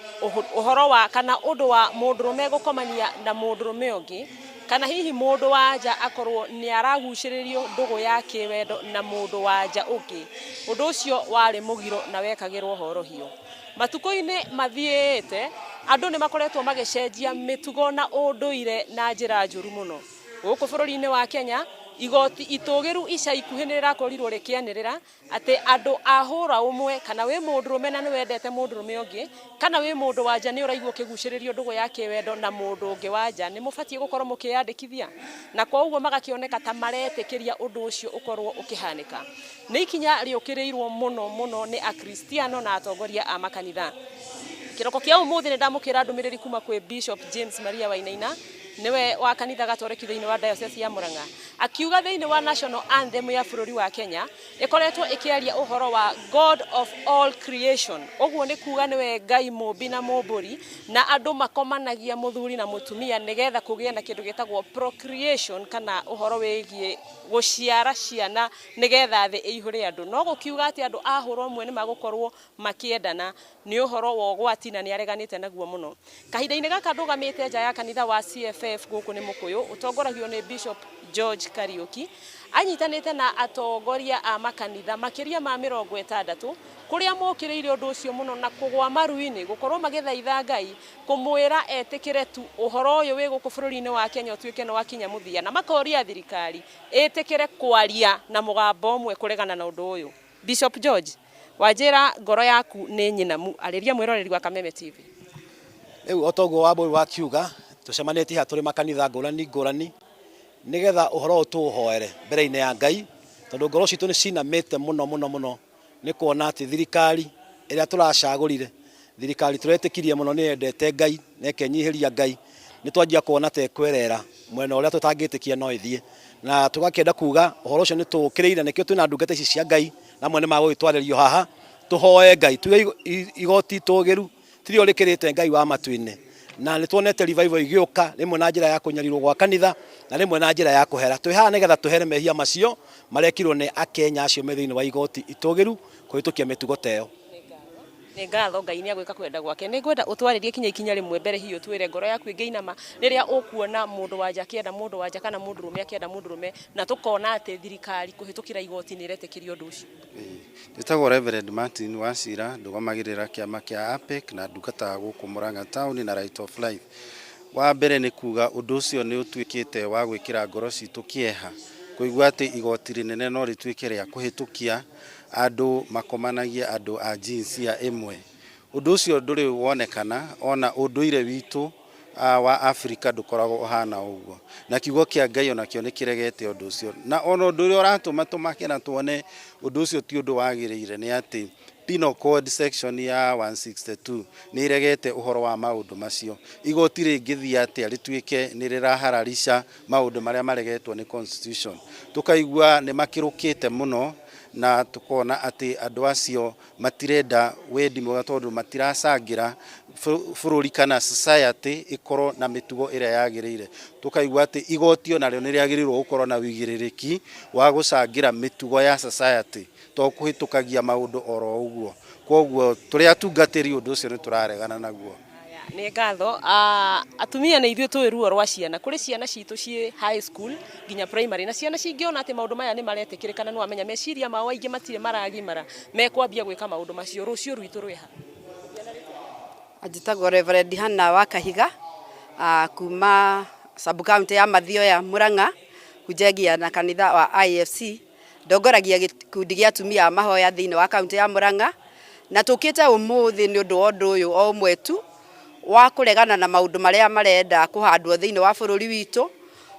ũhoro wa kana ũndũ wa mũndũrũme gũkomania na mũndũrũme ũngĩ, kana hihi mũndũ wa nja akorwo nĩ aragucĩrĩrio ndũgũ ya kĩwendo na mũndũ wa nja ũngĩ, ũndũ ũcio warĩ mũgiro na wekagĩrwo horohio. Matukũ-inĩ mathiĩte andũ nĩ makoretwo magĩcenjia mĩtugo na ũndũire na njĩra njũru mũno. Gũkũ bũrũri-inĩ wa Kenya, igoti itũgĩru ica ikuhĩ nĩ rĩrakorirwo rĩkĩanĩrĩra atĩ andũ a hũra ũmwe, kana wĩ mũndũrũme na nĩ wendete mũndũrũme ũngĩ, kana wĩ mũndũ wa nja nĩ ũraigua ũkĩgucĩrĩrio ndũgũ ya kĩwendo na mũndũ ũngĩ wa nja, nĩ mũbatiĩ gũkorwo mũkĩyandĩkithia, na kwa ũguo magakĩoneka ta maretĩkĩria ũndũ ũcio ũkorwo ũkĩhanĩka. Nĩ ikinya rĩũkĩrĩirwo mũno mũno nĩ akristiano na atongoria a makanitha. Kĩroko kĩa ũmũthĩ nĩ ndamũkĩra ndũmĩrĩri kuma kwĩ Bishop James Maria Wainaina, nĩwe wa kanitha gatoreki thĩinĩ wa Diocese ya Murang'a, akiuga thĩinĩ wa National Anthem ya bũrũri wa Kenya ĩkoretwo ĩkĩaria ũhoro wa God of all creation. Ũguo nĩ kuga nĩwe Ngai mũmbi na mũmbũri, na andũ makomanagia mũthuri na mũtumia nĩgetha kũgĩe na kĩndũ gĩtagwo procreation, kana ũhoro wĩgiĩ gũciara ciana nĩgetha thĩ ĩihũre andũ. No gũkiuga atĩ andũ a hũra ũmwe nĩ magũkorwo makĩendana nĩ ũhoro wa ũgwati na nĩ areganĩte naguo mũno. Kahinda-inĩ gaka ndũgamĩte nja ya kanitha wa CFF gũkũ nĩ Mũkũyũ, ũtongoragio nĩ Bishop George Kariuki, anyitanĩte na atongoria a makanitha makĩria ma 60 kũrĩa mokĩrĩire ũndũ ũcio mũno na kũgwa maru-inĩ gũkorwo magĩthaitha Ngai kũmwĩra etĩkĩre tu ũhoro ũyũ wĩ gũkũ bũrũri-inĩ wa Kenya ũtuĩke nĩ wakinya mũthia, na makoria thirikari ĩtĩkĩre kwaria na mũgambo ũmwe kũregana na ũndũ ũyũ. Bishop George, wanjĩra ngoro yaku nĩ nyinamu, arĩria mwĩroreri wa Kameme TV. Rĩu o toguo Wambui wakiuga, tũcemanĩtie haha tũrĩ makanitha ngũrani ngũrani nĩgetha ũhoro ũyũ tũũhoere mbere-inĩ ya Ngai, tondũ ngoro citũ nĩ cinamĩte mũno mũno mũno nĩ kuona atĩ thirikari ĩrĩa tũracagũrire, thirikari tũretĩkirie mũno nĩ yendete Ngai na ĩkenyihĩria Ngai, nĩ twanjia kuona ta ĩkwerera mwena ũrĩa tũtangĩtĩkia no ĩthiĩ, na tũgakĩenda kuga ũhoro ũcio nĩ tũũkĩrĩire, nĩkĩo twĩna ndungata ici cia Ngai na amwe nĩ magũgĩtwarĩrio haha tũhoe Ngai, tuge igoti itũgĩru tirio rĩkĩrĩte Ngai wa matu-inĩ, na nĩ tuonete revival igĩũka rĩmwe na njĩra ya kũnyarirwo gwa kanitha na rĩmwe na njĩra ya kũhera. Twĩ haha nĩgetha tũhere mehia macio marekirwo nĩ akenya acio me thĩinĩ wa igoti itũgĩru kũhĩtũkia mĩtugo ta ĩyo. Nĩ ngatho, Ngai nĩ agwĩka kwenda gwake. Nĩ ngwenda ũtwarĩrie kinya ikinya rĩmwe mbere hihi ũtwĩre ngoro yaku ĩngĩinama rĩrĩa ũkuona mũndũ wa nja akĩenda mũndũ wa nja kana mũndũrũme akĩenda mũndũrũme, na tũkona atĩ thirikari kũhĩtũkĩra igoti nĩ ĩretĩkĩria ũndũ ũcio. Njĩtagwo Reverend Martin Wachira, ndũgamagĩrĩra kĩama kĩa APEC na ndungataga gũkũ Murang'a Town na Right of Life. Wa mbere nĩ kuga ũndũ ũcio nĩ ũtuĩkĩte wa gwĩkĩra ngoro citũ kĩeha, kũigua atĩ igoti rĩnene no rĩtuĩke rĩa kũhĩtũkia andũ makomanagie andũ a jinsia ĩmwe. Ũndũ ũcio ndũrĩ wonekana ona ũndũire witũ wa Afrika ndũkoragwo ũhana ũguo, na kiugo kĩa Ngai onakĩo nĩ kĩregete ũndũ ũcio, na ona ũndũ ũrĩa ũratũma tũmake na tuone ũndũ ũcio ti ũndũ wagĩrĩire nĩ atĩ Penal Code section ya 162 nĩ ĩregete ũhoro wa maũndũ macio. Igoti rĩngĩthiĩ atĩa rĩtuĩke nĩ rĩrahararisha maũndũ marĩa maregetwo nĩ constitution, tũkaigua nĩ makĩrũkĩte mũno na tukona atĩ andũ acio matirenda wendi mwega tondũ matiracangĩra bũrũri kana society ĩkorwo na mĩtugo ĩrĩa yagĩrĩire. Tũkaigua atĩ igoti onarĩo nĩ rĩagĩrĩirwo gũkorwo na wĩigĩrĩrĩki wa gũcangĩra mĩtugo ya society to kũhĩtũkagia maũndũ oro ũguo. Koguo tũrĩ atungatĩri ũndũ ũcio nĩ tũraregana naguo. Nĩ ngatho. Atumia nĩ ithuĩ tũĩ ruo rwa ciana. Kũrĩ ciana citũ ciĩ high school nginya primary, na ciana cingĩona atĩ maũndũ maya nĩ maretĩkĩrĩka na nĩwamenya meciria mao aingĩ matirĩ maragimara, mekwambia gwĩka maũndũ macio. Rũciũ rwitũ rwĩ ha? Njĩtagwo Reverend Hannah wa Kahiga, kuma Sub county ya Mathioya Murang'a hunjagia na kanitha wa IFC ndongoragia gĩkundi gĩa atumia a mahoya thĩinĩ wa kaunti ya Murang'a na tũkĩte ũmũthĩ nĩ ũndũ wa ũndũ ũyũ o ũmwe tu wa kũregana na maũndũ marĩa marenda kũhandwo thĩinĩ wa bũrũri witũ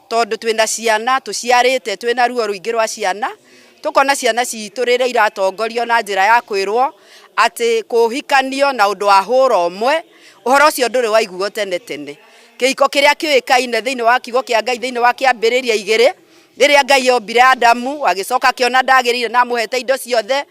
tondũ twĩna ciana tũciarĩte twĩna ruo rũingĩ rwa ciana tũkona ciana citũ rĩrĩa iratongorio na njĩra ya kwĩrwo atĩ kũhikanio na ũndũ wa hũra ũmwe ũhoro ũcio ndũrĩ waiguo tene tene kĩhiko kĩrĩa kĩũĩkaine thĩinĩ wa kiugo kĩa Ngai thĩinĩ wa kĩambĩrĩria 2 rĩrĩa Ngai ombire Adamu agĩcoka akĩona ndagĩrĩire na amũhete indo ciothe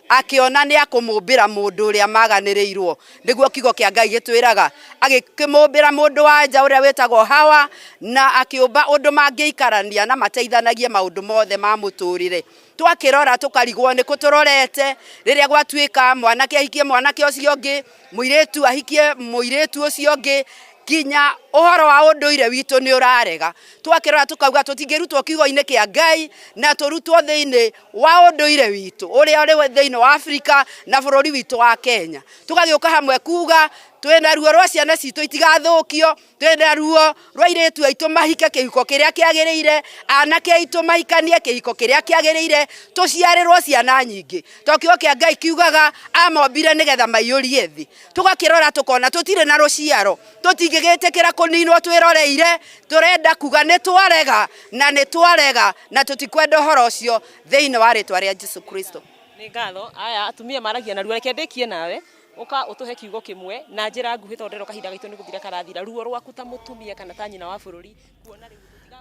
akĩona nĩ akũmũmbĩra mũndũ ũrĩa maganĩrĩirwo nĩguo kiugo kĩa Ngai gĩtwĩraga agĩkĩmũmbĩra mũndũ wa nja ũrĩa wĩtagwo Hawa na akĩũmba ũndũ mangĩikarania na mateithanagie maũndũ mothe ma mũtũrĩre twakĩrora tũkarigwo nĩ kũ tũrorete rĩrĩa gwatuĩka mwanake ahikie mwanake ũcio ũngĩ mũirĩtu ahikie mũirĩtu ũcio ũngĩ kinya ũhoro wa ũndũire witũ nĩ ũrarega twakĩrora tũkauga tũtingĩrutwo kiugo-inĩ kĩa Ngai na tũrutwo thĩinĩ wa ũndũire witũ ũrĩa ũrĩ thĩinĩ wa Afrika na bũrũri witũ wa Kenya tũgagĩũka hamwe kuga twĩna ruo rwa ciana citũ itigathũkio twĩna ruo rwa airĩtu aitũ mahike kĩhiko kĩrĩa kĩagĩrĩire anake aitũ mahikanie kĩhiko kĩrĩa kĩagĩrĩire tũciarĩrwo ciana nyingĩ to kiugo kĩa Ngai kiugaga amombire nĩgetha maiyũrie thĩ tũgakĩrora tũkona tũtirĩ na rũciaro tũtingĩgĩtĩkĩra kũninwo twĩroreire tũrenda kuga nĩ twarega na nĩ twarega na tũtikwenda ũhoro ũcio thĩinĩ wa rĩtwa rĩa Jesu Kristo. Nĩ ngatho aya atumia maragia na ruo reke ndĩkie nawe uka utuhe kiugo kimwe na njĩra nguhĩ tondũ ndĩroka kahinda gaitũ nĩ gũthira karathira ruo rwaku ta mũtumia kana ta nyina wa bũrũri kuona rĩu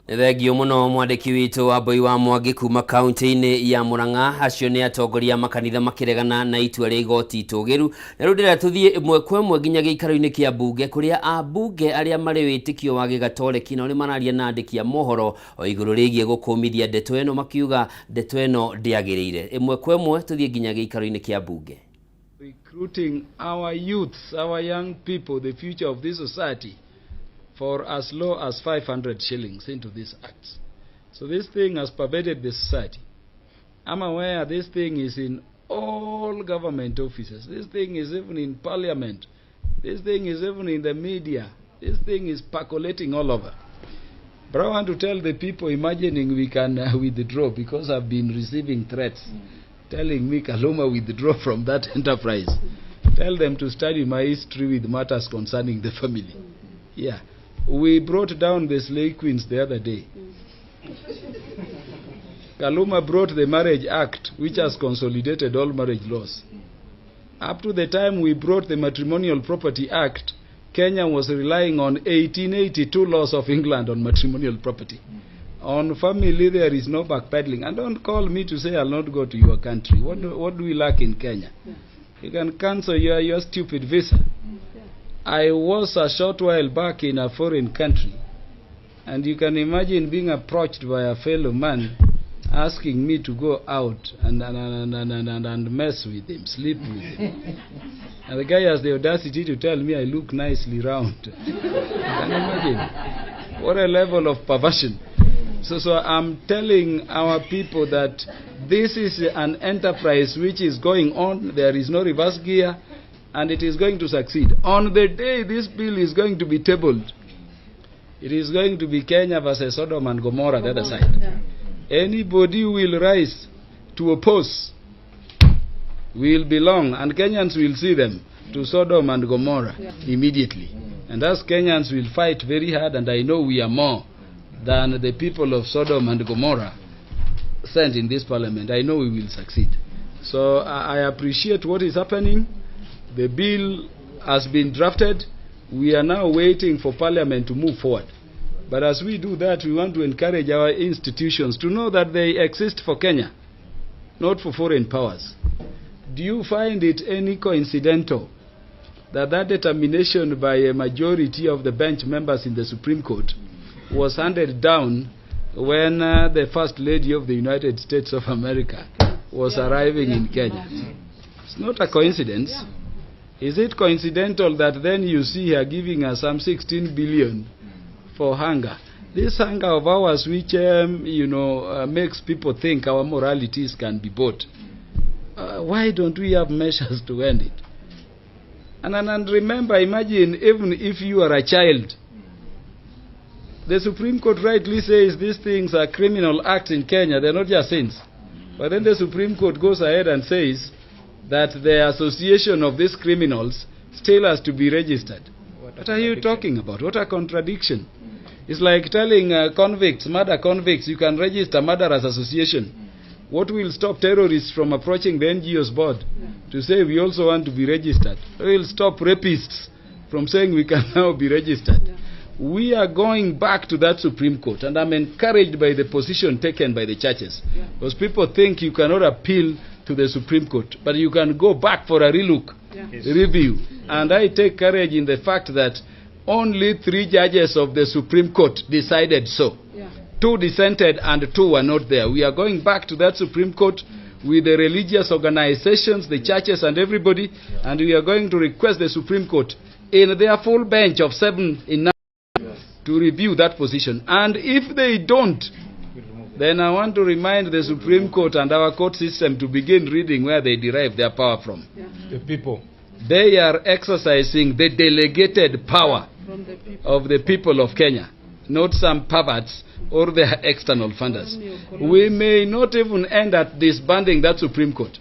Nĩ thengio mũno mwandĩki witũ wa Mbui wa Mwangi kuma kaunti-inĩ ya Murang'a acio nĩ atongoria makanitha makĩregana na itua rĩa igoti itũgĩru na rĩu ndĩrenda tũthiĩ ĩmwe kwa ĩmwe nginya gĩikaro-inĩ kĩa mbunge kũrĩa ambunge arĩa marĩ wĩtĩkio wa gĩgatoreki nao nĩ mararia na andĩki a mohoro o igũrũ rĩgiĩ gũkũmithia ndeto ĩno makiuga ndeto ĩno ndĩagĩrĩire ĩmwe kwa ĩmwe tũthiĩ nginya gĩikaro-inĩ kĩa mbunge. Recruiting our youths, our young people, the future of this society, for as low as 500 shillings into these acts. So this thing has pervaded the society. I'm aware this thing is in all government offices. This thing is even in parliament. This thing is even in the media. This thing is percolating all over. But I want to tell the people imagining we can withdraw, because I've been receiving threats telling me, Kaluma, withdraw from that enterprise. Tell them to study my history with matters concerning the family. Yeah. We brought down the slave queens the other day. Kaluma brought the Marriage Act, which has consolidated all marriage laws. Up to the time we brought the Matrimonial Property Act, Kenya was relying on 1882 laws of England on matrimonial property. On family, there is no backpedaling. And don't call me to say I'll not go to your country. What do we lack in Kenya? You can cancel your stupid visa. I was a short while back in a foreign country, and you can imagine being approached by a fellow man asking me to go out and mess with him, sleep with him. And the guy has the audacity to tell me I look nicely round. You can imagine what a level of perversion. So I'm telling our people that this is an enterprise which is going on. There is no reverse gear, and it is going to succeed. On the day this bill is going to be tabled, it is going to be Kenya versus Sodom and Gomorrah, the other side. Yeah. Anybody who will rise to oppose will belong, and Kenyans will see them to Sodom and Gomorrah immediately. And us Kenyans will fight very hard, and I know we are more than the people of Sodom and Gomorrah sent in this parliament. I know we will succeed. So I appreciate what is happening. The bill has been drafted. We are now waiting for parliament to move forward. But as we do that, we want to encourage our institutions to know that they exist for Kenya, not for foreign powers. Do you find it any coincidental that that determination by a majority of the bench members in the Supreme Court was handed down when the First Lady of the United States of America was arriving in Kenya? It's not a coincidence. Is it coincidental that then you see her giving us some 16 billion for hunger? This hunger of ours, which makes people think our moralities can be bought. Why don't we have measures to end it? And remember, imagine even if you are a child The Supreme Court rightly says these things are criminal acts in Kenya, they're not just sins. But then the Supreme Court goes ahead and says that the association of these criminals still has to be registered. What are you talking about? What a contradiction. It's like telling convicts, murder convicts, you can register murderers association. What will stop terrorists from approaching the NGO's board to say we also want to be registered? What will stop rapists from saying we can now be registered? We are going back to that Supreme Court, and I'm encouraged by the position taken by the churches. Because people think you cannot appeal to the Supreme Court, but you can go back for a relook, review. And I take courage in the fact that only 3 judges of the Supreme Court decided so. 2 dissented and 2 were not there. We are going back to that Supreme Court with the religious organizations, the churches and everybody, and we are going to request the Supreme Court in their full bench of 7 in 9 to review that position. And if they don't, then I want to remind the Supreme Court and our court system to begin reading where they derive their power from. The people. They are exercising the delegated power From the people. of the people of Kenya, not some perverts or their external funders. We may not even end at disbanding that Supreme Court,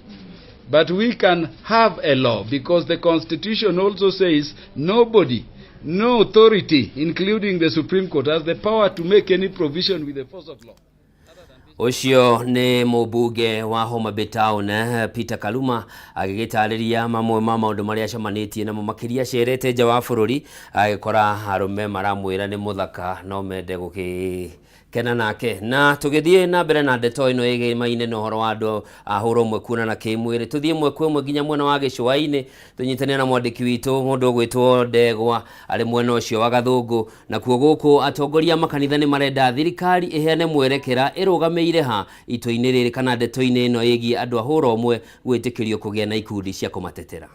but we can have a law, because the Constitution also says nobody, no authority, including the Supreme Court, has the power to make any provision with the force of law. Ũcio nĩ mũmbunge wa Homa Bay Town Peter Kaluma agĩgĩtarĩria mamwe ma maũndũ marĩa acemanĩtie namo makĩria acerete nja wa bũrũri agĩkora arũme maramwĩra nĩ mũthaka no mende gũgĩkena nake. Na tũgĩthiĩ na mbere na ndeto ĩno ĩgĩmaine na ũhoro wa andũ a hũra ũmwe kuonana kĩmwĩrĩ, tũthiĩ ĩmwe kwa ĩmwe nginya mwena wa gĩcũa-inĩ tũnyitane na mwandĩki witũ mũndũ ũgwĩtwo Ndegwa arĩ mwena ũcio wa Gathũngũ. Nakuo gũkũ atongoria a makanitha nĩ marenda thirikari ĩheane mwerekera ĩrũgamĩire ha itua-inĩ rĩrĩ kana ndeto-inĩ ĩno ĩgiĩ andũ a hũra ũmwe gwĩtĩkĩrio kũgĩa na ikundi cia kũmatetera.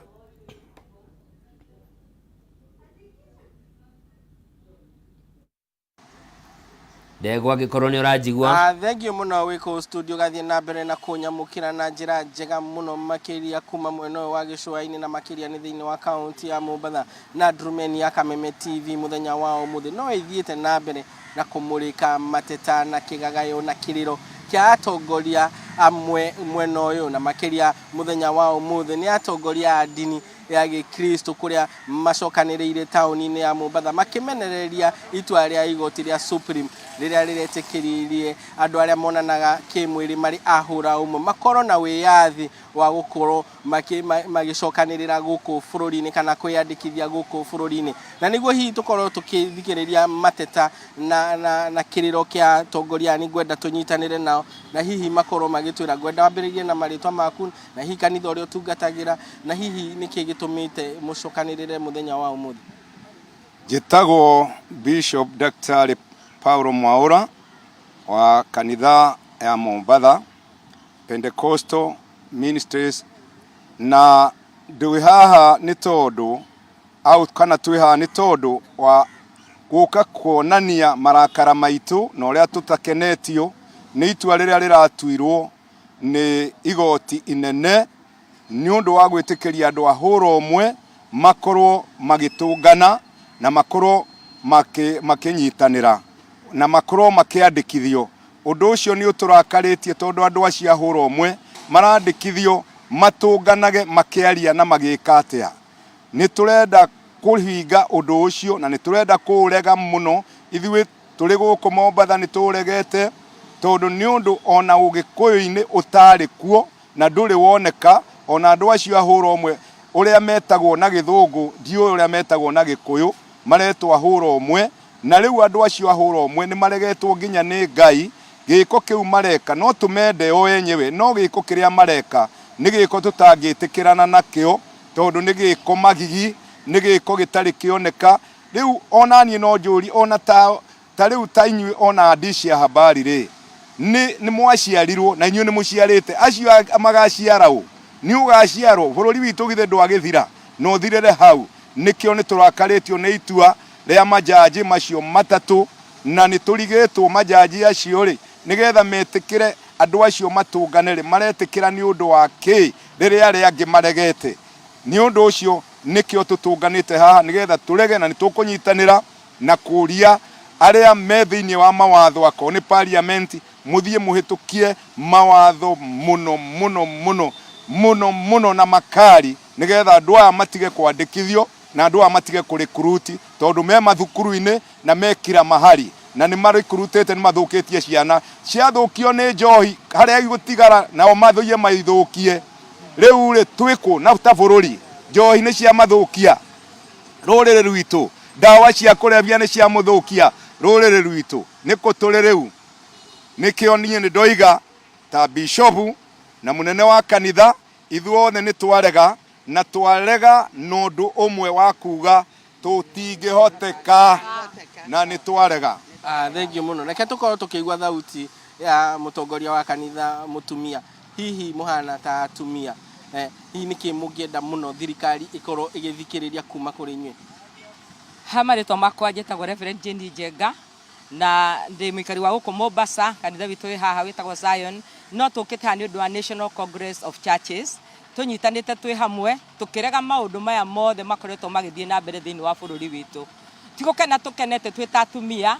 Ndegwa, angĩkorwo nĩ ũranjigua. Thank you mũno wĩ kũu studio gathiĩ na mbere na kũnyamũkĩra na njĩra njega mũno makĩria kuma mwena ũyũ wa gĩcũa-inĩ na makĩria nĩ thĩinĩ wa kaunti ya Mombatha na Ndurumeni ya Kameme TV mũthenya wa ũmũthĩ no ĩthiĩte na mbere na kũmũrĩka mateta na kĩgagayo na kĩrĩro kĩa atongoria amwe mwena ũyũ na makĩria mũthenya wa ũmũthĩ nĩ atongoria a ndini ya gĩkristo kũrĩa macokanĩrĩire taũni-inĩ ya Mombatha makĩmenereria itua rĩa igoti rĩa Supreme rĩrĩa rĩretĩkĩririe andũ arĩa monanaga kĩmwĩrĩ marĩ ahũra ũmwe makorwo na wĩyathi wa gũkorwo magĩcokanĩrĩra gũkũ bũrũri-inĩ kana kwĩyandĩkithia gũkũ bũrũri-inĩ. Na nĩguo hihi tũkorwo tũkĩthikĩrĩria mateta na kĩrĩro kĩa atongoria, nĩ ngwenda tũnyitanĩre nao na hihi makorwo magĩtwĩra. Ngwenda wambĩrĩrie na marĩtwa maku na hihi kanitha ũrĩa ũtungatagĩra na hihi nĩkĩ gĩtũmĩte mũcokanĩrĩre mũthenya wa ũmũthĩ. Njĩtagwo Bishop Dr. Paulo Mwaura wa kanitha ya Mombatha Pentecostal Ministries, na ndĩ haha nĩ tondũ au kana twĩ haha nĩ tondũ wa gũka kuonania marakara maitũ na ũrĩa tũtakenetio nĩ itua rĩrĩa rĩratuirwo nĩ igoti inene nĩ ũndũ wa gwĩtĩkĩria andũ a hũra ũmwe makorwo magĩtũngana na makorwo makĩnyitanĩra na makorwo makĩandĩkithio. Ũndũ ũcio nĩ ũtũrakarĩtie tondũ andũ acio a hũra ũmwe marandĩkithio matũnganage makĩaria na magĩka atĩa. Nĩ tũrenda kũhinga ũndũ ũcio na nĩ tũrenda kũũrega mũno. Ithuĩ tũrĩ gũkũ Mombatha nĩ tũũregete tondũ nĩ ũndũ ona ũgĩkũyũ-inĩ ũtarĩ kuo na ndũrĩ woneka. Ona andũ acio a hũra ũmwe ũrĩa metagwo na gĩthũngũ ndiũĩ ũrĩa metagwo na gĩkũyũ, maretwo a hũra ũmwe, na rĩu andũ acio a hũra ũmwe nĩ maregetwo nginya nĩ Ngai. Gĩko kĩu mareka no tũmende o enyewe, no gĩko kĩrĩa mareka nĩ gĩko tũtangĩtĩkĩrana nakĩo tondũ nĩ gĩko magigi, nĩ gĩko gĩtarĩ kĩoneka. Rĩu ona niĩ no njũrie, ona ta rĩu ta inyuĩ ona andici a habari rĩ, nĩ mwaciarirwo na inyuĩ nĩ mũciarĩte acio magaciara ũ? Nĩ ũgaciarwo bũrũri witũ githĩ ndwagĩthira na ũthirĩre hau. Nĩkĩo nĩ tũrakarĩtio nĩ itua rĩa majaji macio matatũ, na nĩ tũrigĩtwo majaji acio rĩ nĩgetha metĩkĩre andũ acio matũngane rĩ, maretĩkĩra nĩ ũndũ wa kĩ rĩrĩa arĩa angĩ maregete. Nĩ ũndũ ũcio nĩkĩo tũtũnganĩte haha nĩgetha tũrege, na nĩ tũkũnyitanĩra na kũria Arĩa me thĩinĩ wa mawatho akorwo nĩ parliament mũthiĩ mũhĩtũkie mawatho mũno mũno mũno mũno mũno na makari nĩgetha andũ aya matige kwandĩkithio na andũ aya matige kũ recruit tondũ me mathukuru-inĩ na me kila mahali na nĩ ma recruitĩte nĩ mathũkĩtie ciana ciathũkio nĩ njohi harĩa igũtigara nao mathiĩ maithũkie rĩu rĩ twĩkũ na ta bũrũri njohi nĩ ciamathũkia rũrĩrĩ rwitũ ndawa cia kũrebia nĩ ciamũthũkia rũrĩrĩ rwitũ nĩkũ tũrĩ rĩu nĩkĩo niĩ nĩ ndoiga ta bishopu na mũnene wa kanitha ithuothe nĩ twarega na twarega na ũndũ ũmwe wa kuga tũtingĩhoteka na nĩ twarega. Ah, thengiũ mũno. Reke tũkorwo tũkĩigua thauti ya mũtongoria wa kanitha mũtumia. Hihi mũhana ta atumia, eh, hihi nĩkĩ mũngĩenda mũno thirikari ĩkorwo ĩgĩthikĩrĩria kuma kũrĩ inyuĩ? Ha marĩtwa makwa njĩtagwo Reverend Jane Njenga na ndĩ mũikari wa gũkũ Mombasa, kanitha witũ wĩ haha wĩtagwo Zion, no tũkĩte haha nĩ ũndũ wa National Congress of Churches, tũnyitanĩte twĩ hamwe tũkĩrega maũndũ maya mothe makoretwo magĩthiĩ na mbere thĩinĩ wa bũrũri witũ. Ti gũkena tũkenete twĩ ta atumia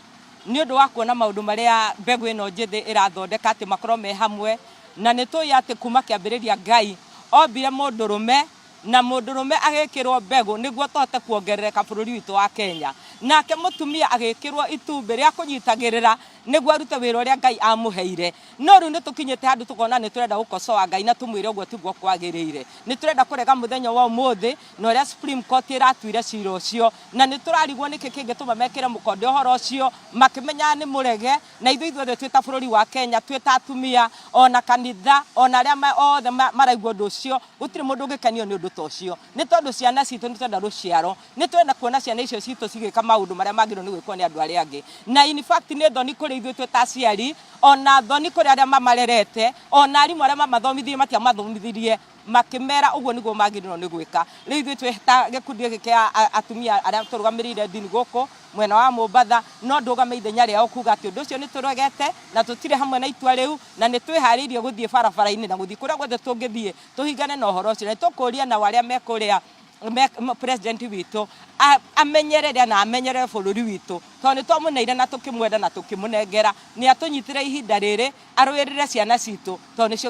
nĩ ũndũ wa kuona maũndũ marĩa mbegũ ĩno njĩthĩ ĩrathondeka atĩ makorwo me hamwe, na nĩ tũĩ atĩ kuma kĩambĩrĩria Ngai ombire mũndũrũme na mũndũrũme agĩkĩrwo mbegũ nĩguo tũhote kuongerereka bũrũri witũ wa Kenya. Nake mũtumia agĩkĩrwo itumbĩ rĩa kũnyitagĩrĩra nĩguo arute wĩra ũrĩa Ngai amũheire. No rĩu nĩ tũkinyĩte handũ tũkona nĩ tũrenda gũkocoa Ngai na tũmwĩre ũguo tiguo kwagĩrĩire. Nĩ tũrenda kũrega mũthenya wa ũmũthĩ na ũrĩa Supreme Court ĩratuire cira ũcio, na nĩ tũrarigwo nĩkĩ kĩngĩtũma mekĩre mũkonde ũhoro ũcio makĩmenyaga nĩ mũrege. Na ithuĩ ithuothe twĩ ta bũrũri wa Kenya, twĩ ta atumia, ona kanitha, ona arĩa othe maraigua ũndũ ũcio, gũtirĩ mũndũ ũngĩkenio nĩ ũndũ ta ũcio. Nĩ tondũ ciana citũ nĩ tũrenda rũciaro, nĩ tũrenda kuona ciana icio citũ cigĩka maũndũ marĩa magĩrĩirwo nĩ gwĩkwo nĩ andũ arĩa angĩ. Na in fact nĩ thoni kũrĩ ithuĩ twĩ ta aciari, ona thoni kũrĩ arĩa mamarerete, ona arimũ arĩa mamathomithirie matiamathomithirie makĩmera ũguo nĩguo magĩrĩirwo nĩ gwĩka. Rĩu ithuĩ twĩ ta gĩkundi gĩkĩ kĩa atumia arĩa tũrũgamĩrĩire ndini gũkũ mwena wa Mombatha, no ndũgame ithenya rĩao kuga atĩ ũndũ ũcio nĩ tũregete na tũtirĩ hamwe na itua rĩu, na nĩ twĩharĩirie gũthiĩ barabara-inĩ na gũthiĩ kũrĩa guothe tũngĩthiĩ tũhingane na ũhoro ũcio. Na nĩ tũkũria nao arĩa me kũrĩa president witũ amenyerere na amenyerere bũrũri witũ, tondũ nĩ twamũneire na tũkĩmwenda na tũkĩmũnengera, nĩ atũnyitĩre ihinda rĩrĩ arũĩrĩre ciana citũ, tondũ nĩcio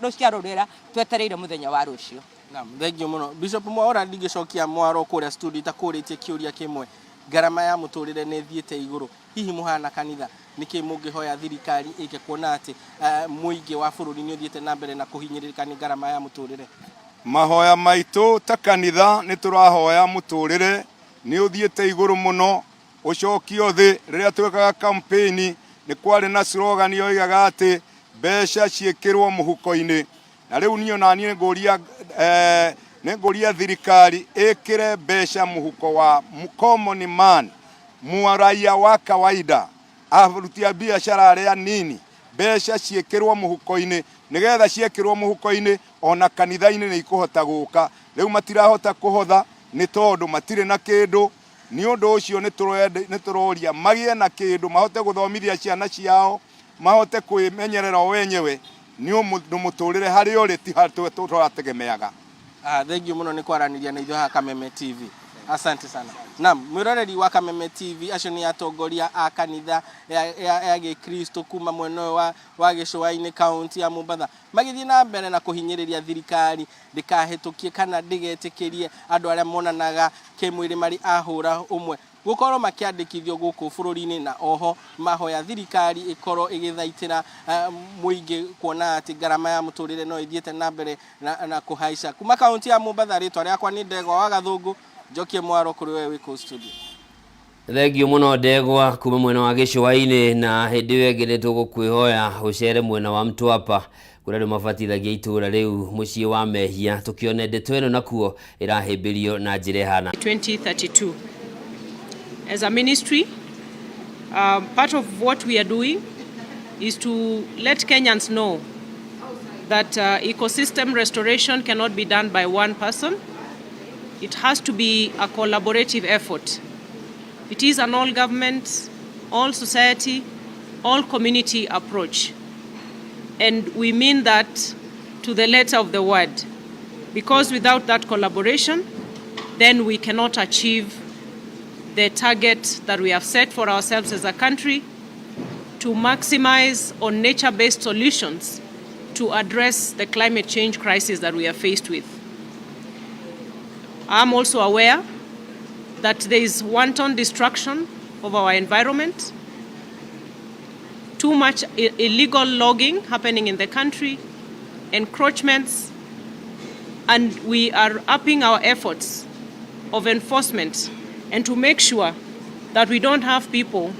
rũciaro rũrĩa twetereire mũthenya wa rũciũ. Naam, thengiũ mũno Bishop Mwaura. Ndingĩcokia mwaro kũrĩa studio itakũrĩtie kĩũria kĩmwe. Ngarama ya mũtũrĩre nĩ ĩthiĩte igũrũ, hihi mũhana kanitha nĩkĩ mũngĩhoya thirikari ĩke kuona atĩ mũingĩ wa bũrũri nĩ ũthiĩte na mbere na kũhinyĩrĩrĩka nĩ ngarama ya mũtũrĩre? Mahoya maitũ ta kanitha nĩ tũrahoya mũtũrĩre nĩ ũthiĩte igũrũ mũno ũcokio thĩ. Rĩrĩa twekaga campaign nĩ kwarĩ na slogan yoigaga atĩ mbeca ciĩkĩrwo mũhuko-inĩ. Na rĩu niĩ ona niĩ ngũria eh, nĩ ngũria thirikari ĩkĩre mbeca mũhuko wa common man, mũraia wa kawaida, aruti a biacara arĩa nini, mbeca ciĩkĩrwo mũhuko-inĩ, nĩgetha ciekĩrwo mũhuko-inĩ ona kanitha-inĩ nĩ ikũhota gũka. Rĩu matirahota kũhotha nĩ tondũ matirĩ na kĩndũ. Nĩ ũndũ ũcio nĩ tũroria magĩe na kĩndũ mahote gũthomithia ciana ciao, mahote kwĩmenyerera o wenyewe, nĩ ũndũ mũtũrĩre harĩa ũrĩ ti harĩa tũrategemeaga. Ah, thengiũ mũno nĩ kwaranĩria na ithuĩ haha Kameme TV. Asante sana. Naam, mwĩroreri wa Kameme TV, acio nĩ atongoria a kanitha ya, ya, ya Gĩkristo kuma mwena ũyũ wa, wa gĩcũa-inĩ kaunti ya Mombatha magĩthiĩ na mbere na kũhinyĩrĩria thirikari ndĩkahĩtũkie kana ndĩgetĩkĩrie andũ arĩa monanaga kĩmwĩrĩ marĩ a hũra ũmwe gũkorwo makĩandĩkithio gũkũ bũrũri-inĩ, na oho mahoya thirikari ĩkorwo ĩgĩthaitĩra mũingĩ kuona atĩ ngarama ya mũtũrĩre no ĩthiĩte na mbere na, na kũhaica. Kuma kaunti ya Mombatha, rĩtwa rĩakwa nĩ Ndegwa wa Gathũngũ, njokie mwaro kũrĩ we wĩ kũu studio. Thengiũ mũno Ndegwa kuma mwena wa gĩcũa-inĩ, na hĩndĩ ĩyo ĩngĩ nĩ tũgũkwĩhoya ũcere mwena wa Mtwapa kũrĩa andũ mabatithagia itũũra rĩu mũciĩ wa mehia, tũkĩone ndeto ĩno nakuo ĩrahĩmbĩrio na njĩra ĩhana. 2032. As a ministry, part of what we are doing is to let Kenyans know that ecosystem restoration cannot be done by one person. It has to be a collaborative effort. It is an all government, all society, all community approach. And we mean that to the letter of the word. Because without that collaboration, then we cannot achieve the target that we have set for ourselves as a country to maximize on nature-based solutions to address the climate change crisis that we are faced with. I'm also aware that there is wanton destruction of our environment, too much illegal logging happening in the country, encroachments, and we are upping our efforts of enforcement and to make sure that we don't have people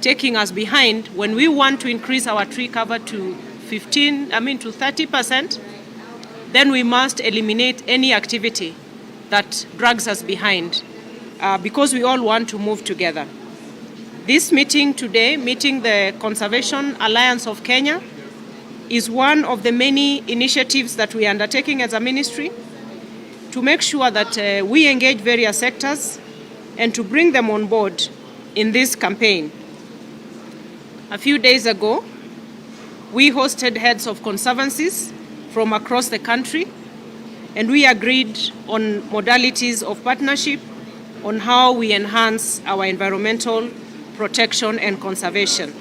taking us behind when we want to increase our tree cover to 15, I mean to 30%, then we must eliminate any activity that drags us behind because we all want to move together. This meeting today, meeting the Conservation Alliance of Kenya, is one of the many initiatives that we are undertaking as a ministry to make sure that we engage various sectors and to bring them on board in this campaign. A few days ago, we hosted heads of conservancies from across the country and we agreed on modalities of partnership on how we enhance our environmental protection and conservation.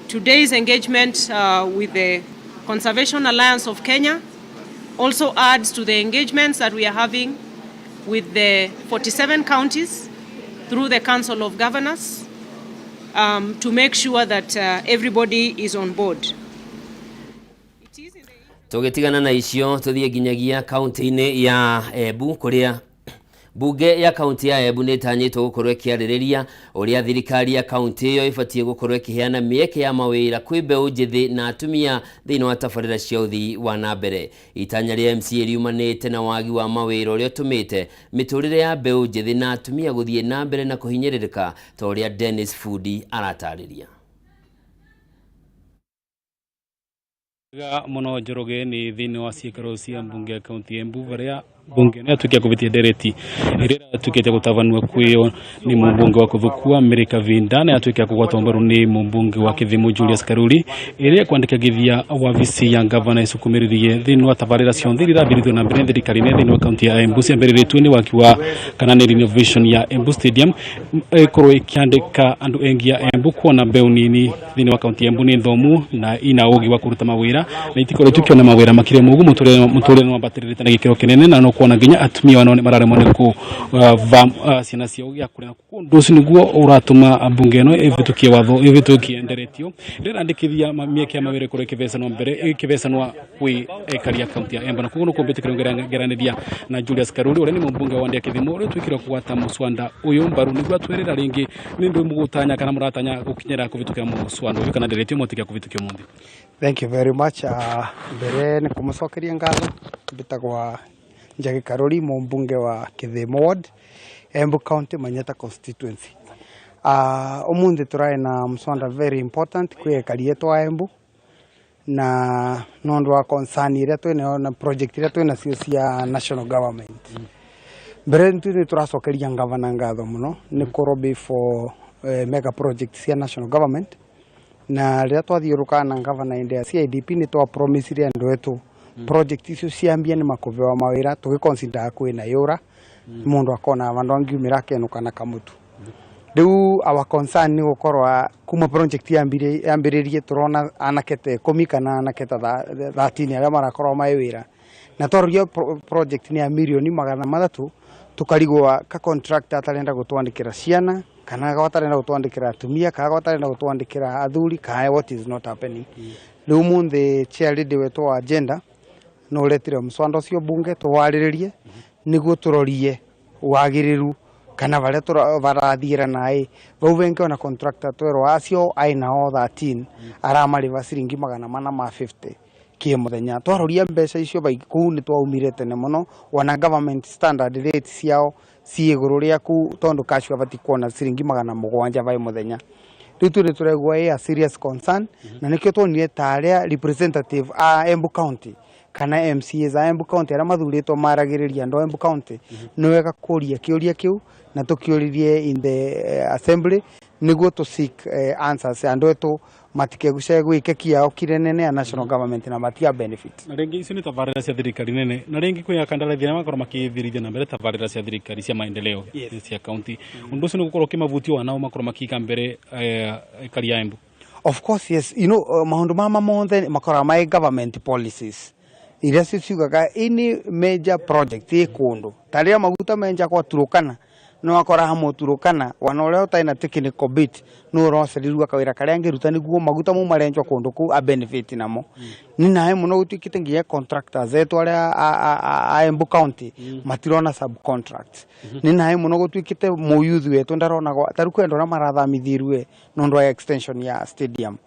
Today's engagement with the Conservation Alliance of Kenya also adds to the engagements that we are having with the 47 counties through the Council of Governors to make sure that everybody is on board. Tũgĩtigana na icio tũthiĩ nginyagia kaunti-inĩ ya Embu kũrĩa Bunge ya kaunti ya Embu nĩ ĩtanyĩtwo gũkorwo ĩkĩarĩrĩria ũrĩa thirikari ya kaunti ĩyo ĩbatiĩ gũkorwo ĩkĩheana mĩeke ya mawĩra kwĩ mbeũ njĩthĩ na atumia thĩinĩ wa tabarĩra cia ũthii wa na mbere. Itanya rĩa MCA riumanĩte na wagi wa mawĩra ũrĩa ũtũmĩte mĩtũrĩre ya mbeũ njĩthĩ na atumia gũthiĩ na mbere na kũhinyĩrĩrĩka ta ũrĩa Dennis Fudi aratarĩria. Wega muno Njoroge ni thiini wa ciikaro cia mbunge ya kaunti ya Embu baria mbunge ĩno yatuĩkia kũbĩtia ndereti ĩrĩa ĩratuĩkĩte gũtabanua kwĩyo nĩ mũmbunge wa Kũthukua Mary Kavinda na yatuĩka kũgwatwo mbaru nĩ mũmbunge wa Kĩthimu Julius Karuri ĩrĩa ĩkwandĩkagithia wabici ya ngavana ĩcukumĩrĩrie thĩinĩ wa tabarĩra ciothe iria irathirithio na mbere thirikari-inĩ thĩinĩ wa kaunti ya Embu ciambĩrĩrĩtio nĩ waki wa kana nĩ renovation ya Embu Stadium ĩkorwo ĩkĩandĩka andũ engi ya Embu kuona mbeũ nini thĩinĩ wa kaunti ya Embu nĩ thomu na ina ũgĩ wa kũruta mawĩra na itikoretwo ikĩona mawĩra makĩria mũguo mũtũrĩre nĩ wambatĩrĩrĩte na gĩkĩro kĩnene na no kuona nginya atumia wanao nĩ mararemwo nĩ kũva ciana ciao gĩa kũrĩa ũndũ ũcio nĩguo ũratũma mbunge ĩno ĩvĩtũkie watho ĩvĩtũkie nderetio ĩrĩa ĩrandĩkithia mĩeke ya mawĩra ĩkorwo ĩkĩvecanwo mbere ĩkĩvecanwa kwĩ aikari a kaunti ya Embu na koguo nĩkũmbĩtĩkĩra ngeranĩria na Julius Karuri ũrĩa nĩ mũmbunge wa Wandĩa Kĩthimo ũrĩa ũtuĩkire kũgwata mũswanda ũyũ mbaru nĩguo atwĩrĩra rĩngĩ nĩ ndũ mũgũtanya kana mũratanya gũkinyĩra kũvĩtũkĩra mũswanda ũyũ kana nderetio mwatĩkia kũvĩtũkia ũmũthĩ. Thank you very much. Mbere nĩ kũmũcokeria ngatho mbĩtagwa Njagi Karuri mũmbunge wa Kĩthimo Ward, Embu County, Manyata constituency. Ũmũthĩ tũrarĩ na mswanda very important kwĩ ekari etũ a Embu na nondu wa concern iria twĩnayo na project iria twĩnacio cia national government. Mbere nĩ tũracokeria ngavana ngatho mũno nĩ kũ for mega project cia national government na rĩrĩa twathiũrũrũkaga na ngavana hĩndĩ ya CIDP nĩ twa promisire andũ etũ project icio ciambia nĩ makũbewa mawĩra tũgĩconsider kwĩna yũra mũndũ akona vandũ angiumĩra akenũka na kamũtu. Rĩu our concern nĩ gũkorwo kuma project yambĩrĩrie tũrona anake ta ikũmi kana anake ta 13 arĩa marakorwo marĩ wĩra na twaroria project nĩ ya mirioni 300 tũkarigwo ka contractor atarenda gũtwandĩkĩra ciana kana gatarenda gũtwandĩkĩra atumia kana gatarenda gũtwandĩkĩra athuri kana what is not happening. Rĩu ũmũthĩ chair lady wetũ wa gender no ũretire mũswanda ũcio bunge tũwarĩrĩrie nĩguo tũrorie wagĩrĩru kana varia varathiĩra naĩ vau vengi ona contractor twerwo acio aina o 13 aramarĩva ciringi 450 kĩ mũthenya. Twaroria mbeca icio kũu nĩ twaumire tene mũno ona government standard rate ciao ciĩ igũrũ rĩaku tondũ cash abati kuona ciringi 700 vai mũthenya. Rĩu tu nĩ tũraigua ĩ a serious concern na nĩkĩo tuonire ta arĩa representative a Embu County kana MCAs a Embu County arĩa mathurĩtwo maragĩrĩria andũ a Embu County nĩ wega kũria kĩũria kĩu na tũkĩũririe in the assembly nĩguo tũ seek answers andũ etũ. matikeguce gwike kiao kire nene ya national government na matia benefit. Na rĩngĩ icio nĩ tabarĩra cia thirikari nene, na rĩngĩ kwĩ akandarathi arĩa makorwo makĩthirithia na mbere tabarĩra cia thirikari cia maendeleo cia kaunti. Ũndũ ũcio nĩ gũkorwo ũkĩmavutia wanao makorwo makĩiga mbere aikari a Embu? Of course, yes. Maundu mama monthe makoragwo mai government policies iria cio ciugaga any major project ĩ kũndũ ta rĩrĩa maguta menja kwa Turukana, nĩ wakora hamwe Turukana wana ũrĩa ũtarĩ na technical bit nĩ ũrocerirwo kawĩra karĩa angĩruta nĩguo maguta mau marenjwo kũndũ kũu a benefit namo. Nĩ naĩ mũno gũtuĩkĩte nginya contractors etũ arĩa a Embu County matirona subcontracts. Nĩ naĩ mũno gũtuĩkĩte mũyuthi wetũ ndarona ta rĩu kwĩ andũ arĩa marathamithirie nĩ ũndũ wa extension ya stadium.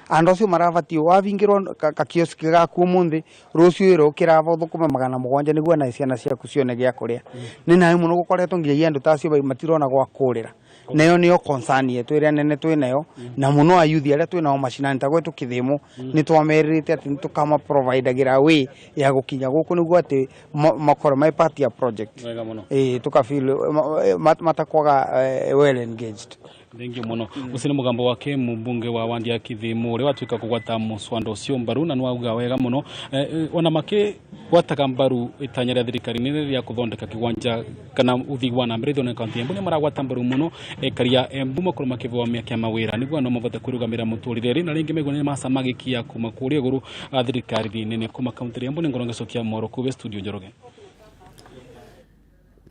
Andũ acio marabatiĩ wabingĩrwo kakioski gaku ũmũthĩ, rũciũ wĩra ũkĩraba ũthũkũme 700 nĩguo na ciana ciaku cione gĩa kũrĩa. Nĩ naĩ mũno gũkoretwo nginyagia andũ ta acio matirona gwa kũrĩra. Nayo nĩyo concern yetu ĩrĩa nene twĩ nayo, na mũno ayuthi arĩa twĩ nao macinani ta gwetũ Kĩthĩmũ, nĩ twamerĩrĩte atĩ nĩ tũkama providagĩra way ya gũkinya gũkũ nĩguo atĩ makorwo me part ya project. Wega mũno. Ĩĩ, tũka feel matakwaga well engaged. Thengiũ mũno. Ũcio nĩ mũgambo wake mũmbunge wa wandi ya Kĩthĩmũ ũrĩa watuĩka kũgwata mũcwando ũcio mbaru, na nĩwauga wega mũno. Ona makĩgwataga mbaru itanya rĩa thirikari nene rĩa kũthondeka kĩwanja kana ũthii wa na mbere thĩinĩ wa kaunti ya Embu, nĩ maragwata mbaru mũno aikari a Embu makorwo makĩbeo mĩeke ya mawĩra nĩguo no mabote kwĩrũgamĩra mũtũrĩre rĩ, na rĩngĩ maigua nĩ macamagikia kuma kũrĩa igũrũ thirikari nene. Kuma kaunti ya Embu nĩ ngorwo ngĩcokia mohoro kũu studio Njoroge.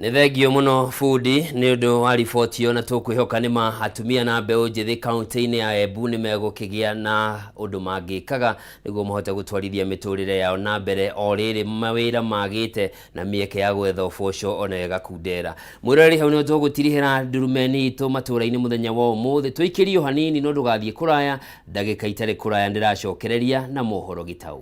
Nĩ thengio mũno bundi nĩ ũndũ wa riboti ĩyo, na tũkwĩhoka nĩ ma atumia na mbeũ njĩthĩ kaunti-inĩ ya Embu nĩ megũkĩgĩa na ũndũ mangĩkaga nĩguo mahote gũtwarithia mĩtũrĩre yao na mbere o rĩrĩ mawĩra magĩte na mĩeke ya gwetha ũboco ona ĩgakundera. Mwĩroreri, hau nĩho tũgũtirihĩra ndurumeni itũ matũra-inĩ mũthenya wa ũmũthĩ. Tũikĩrio hanini no ndũgathiĩ kũraya, ndagĩka itarĩ kũraya ndĩracokereria na mohoro gĩtau.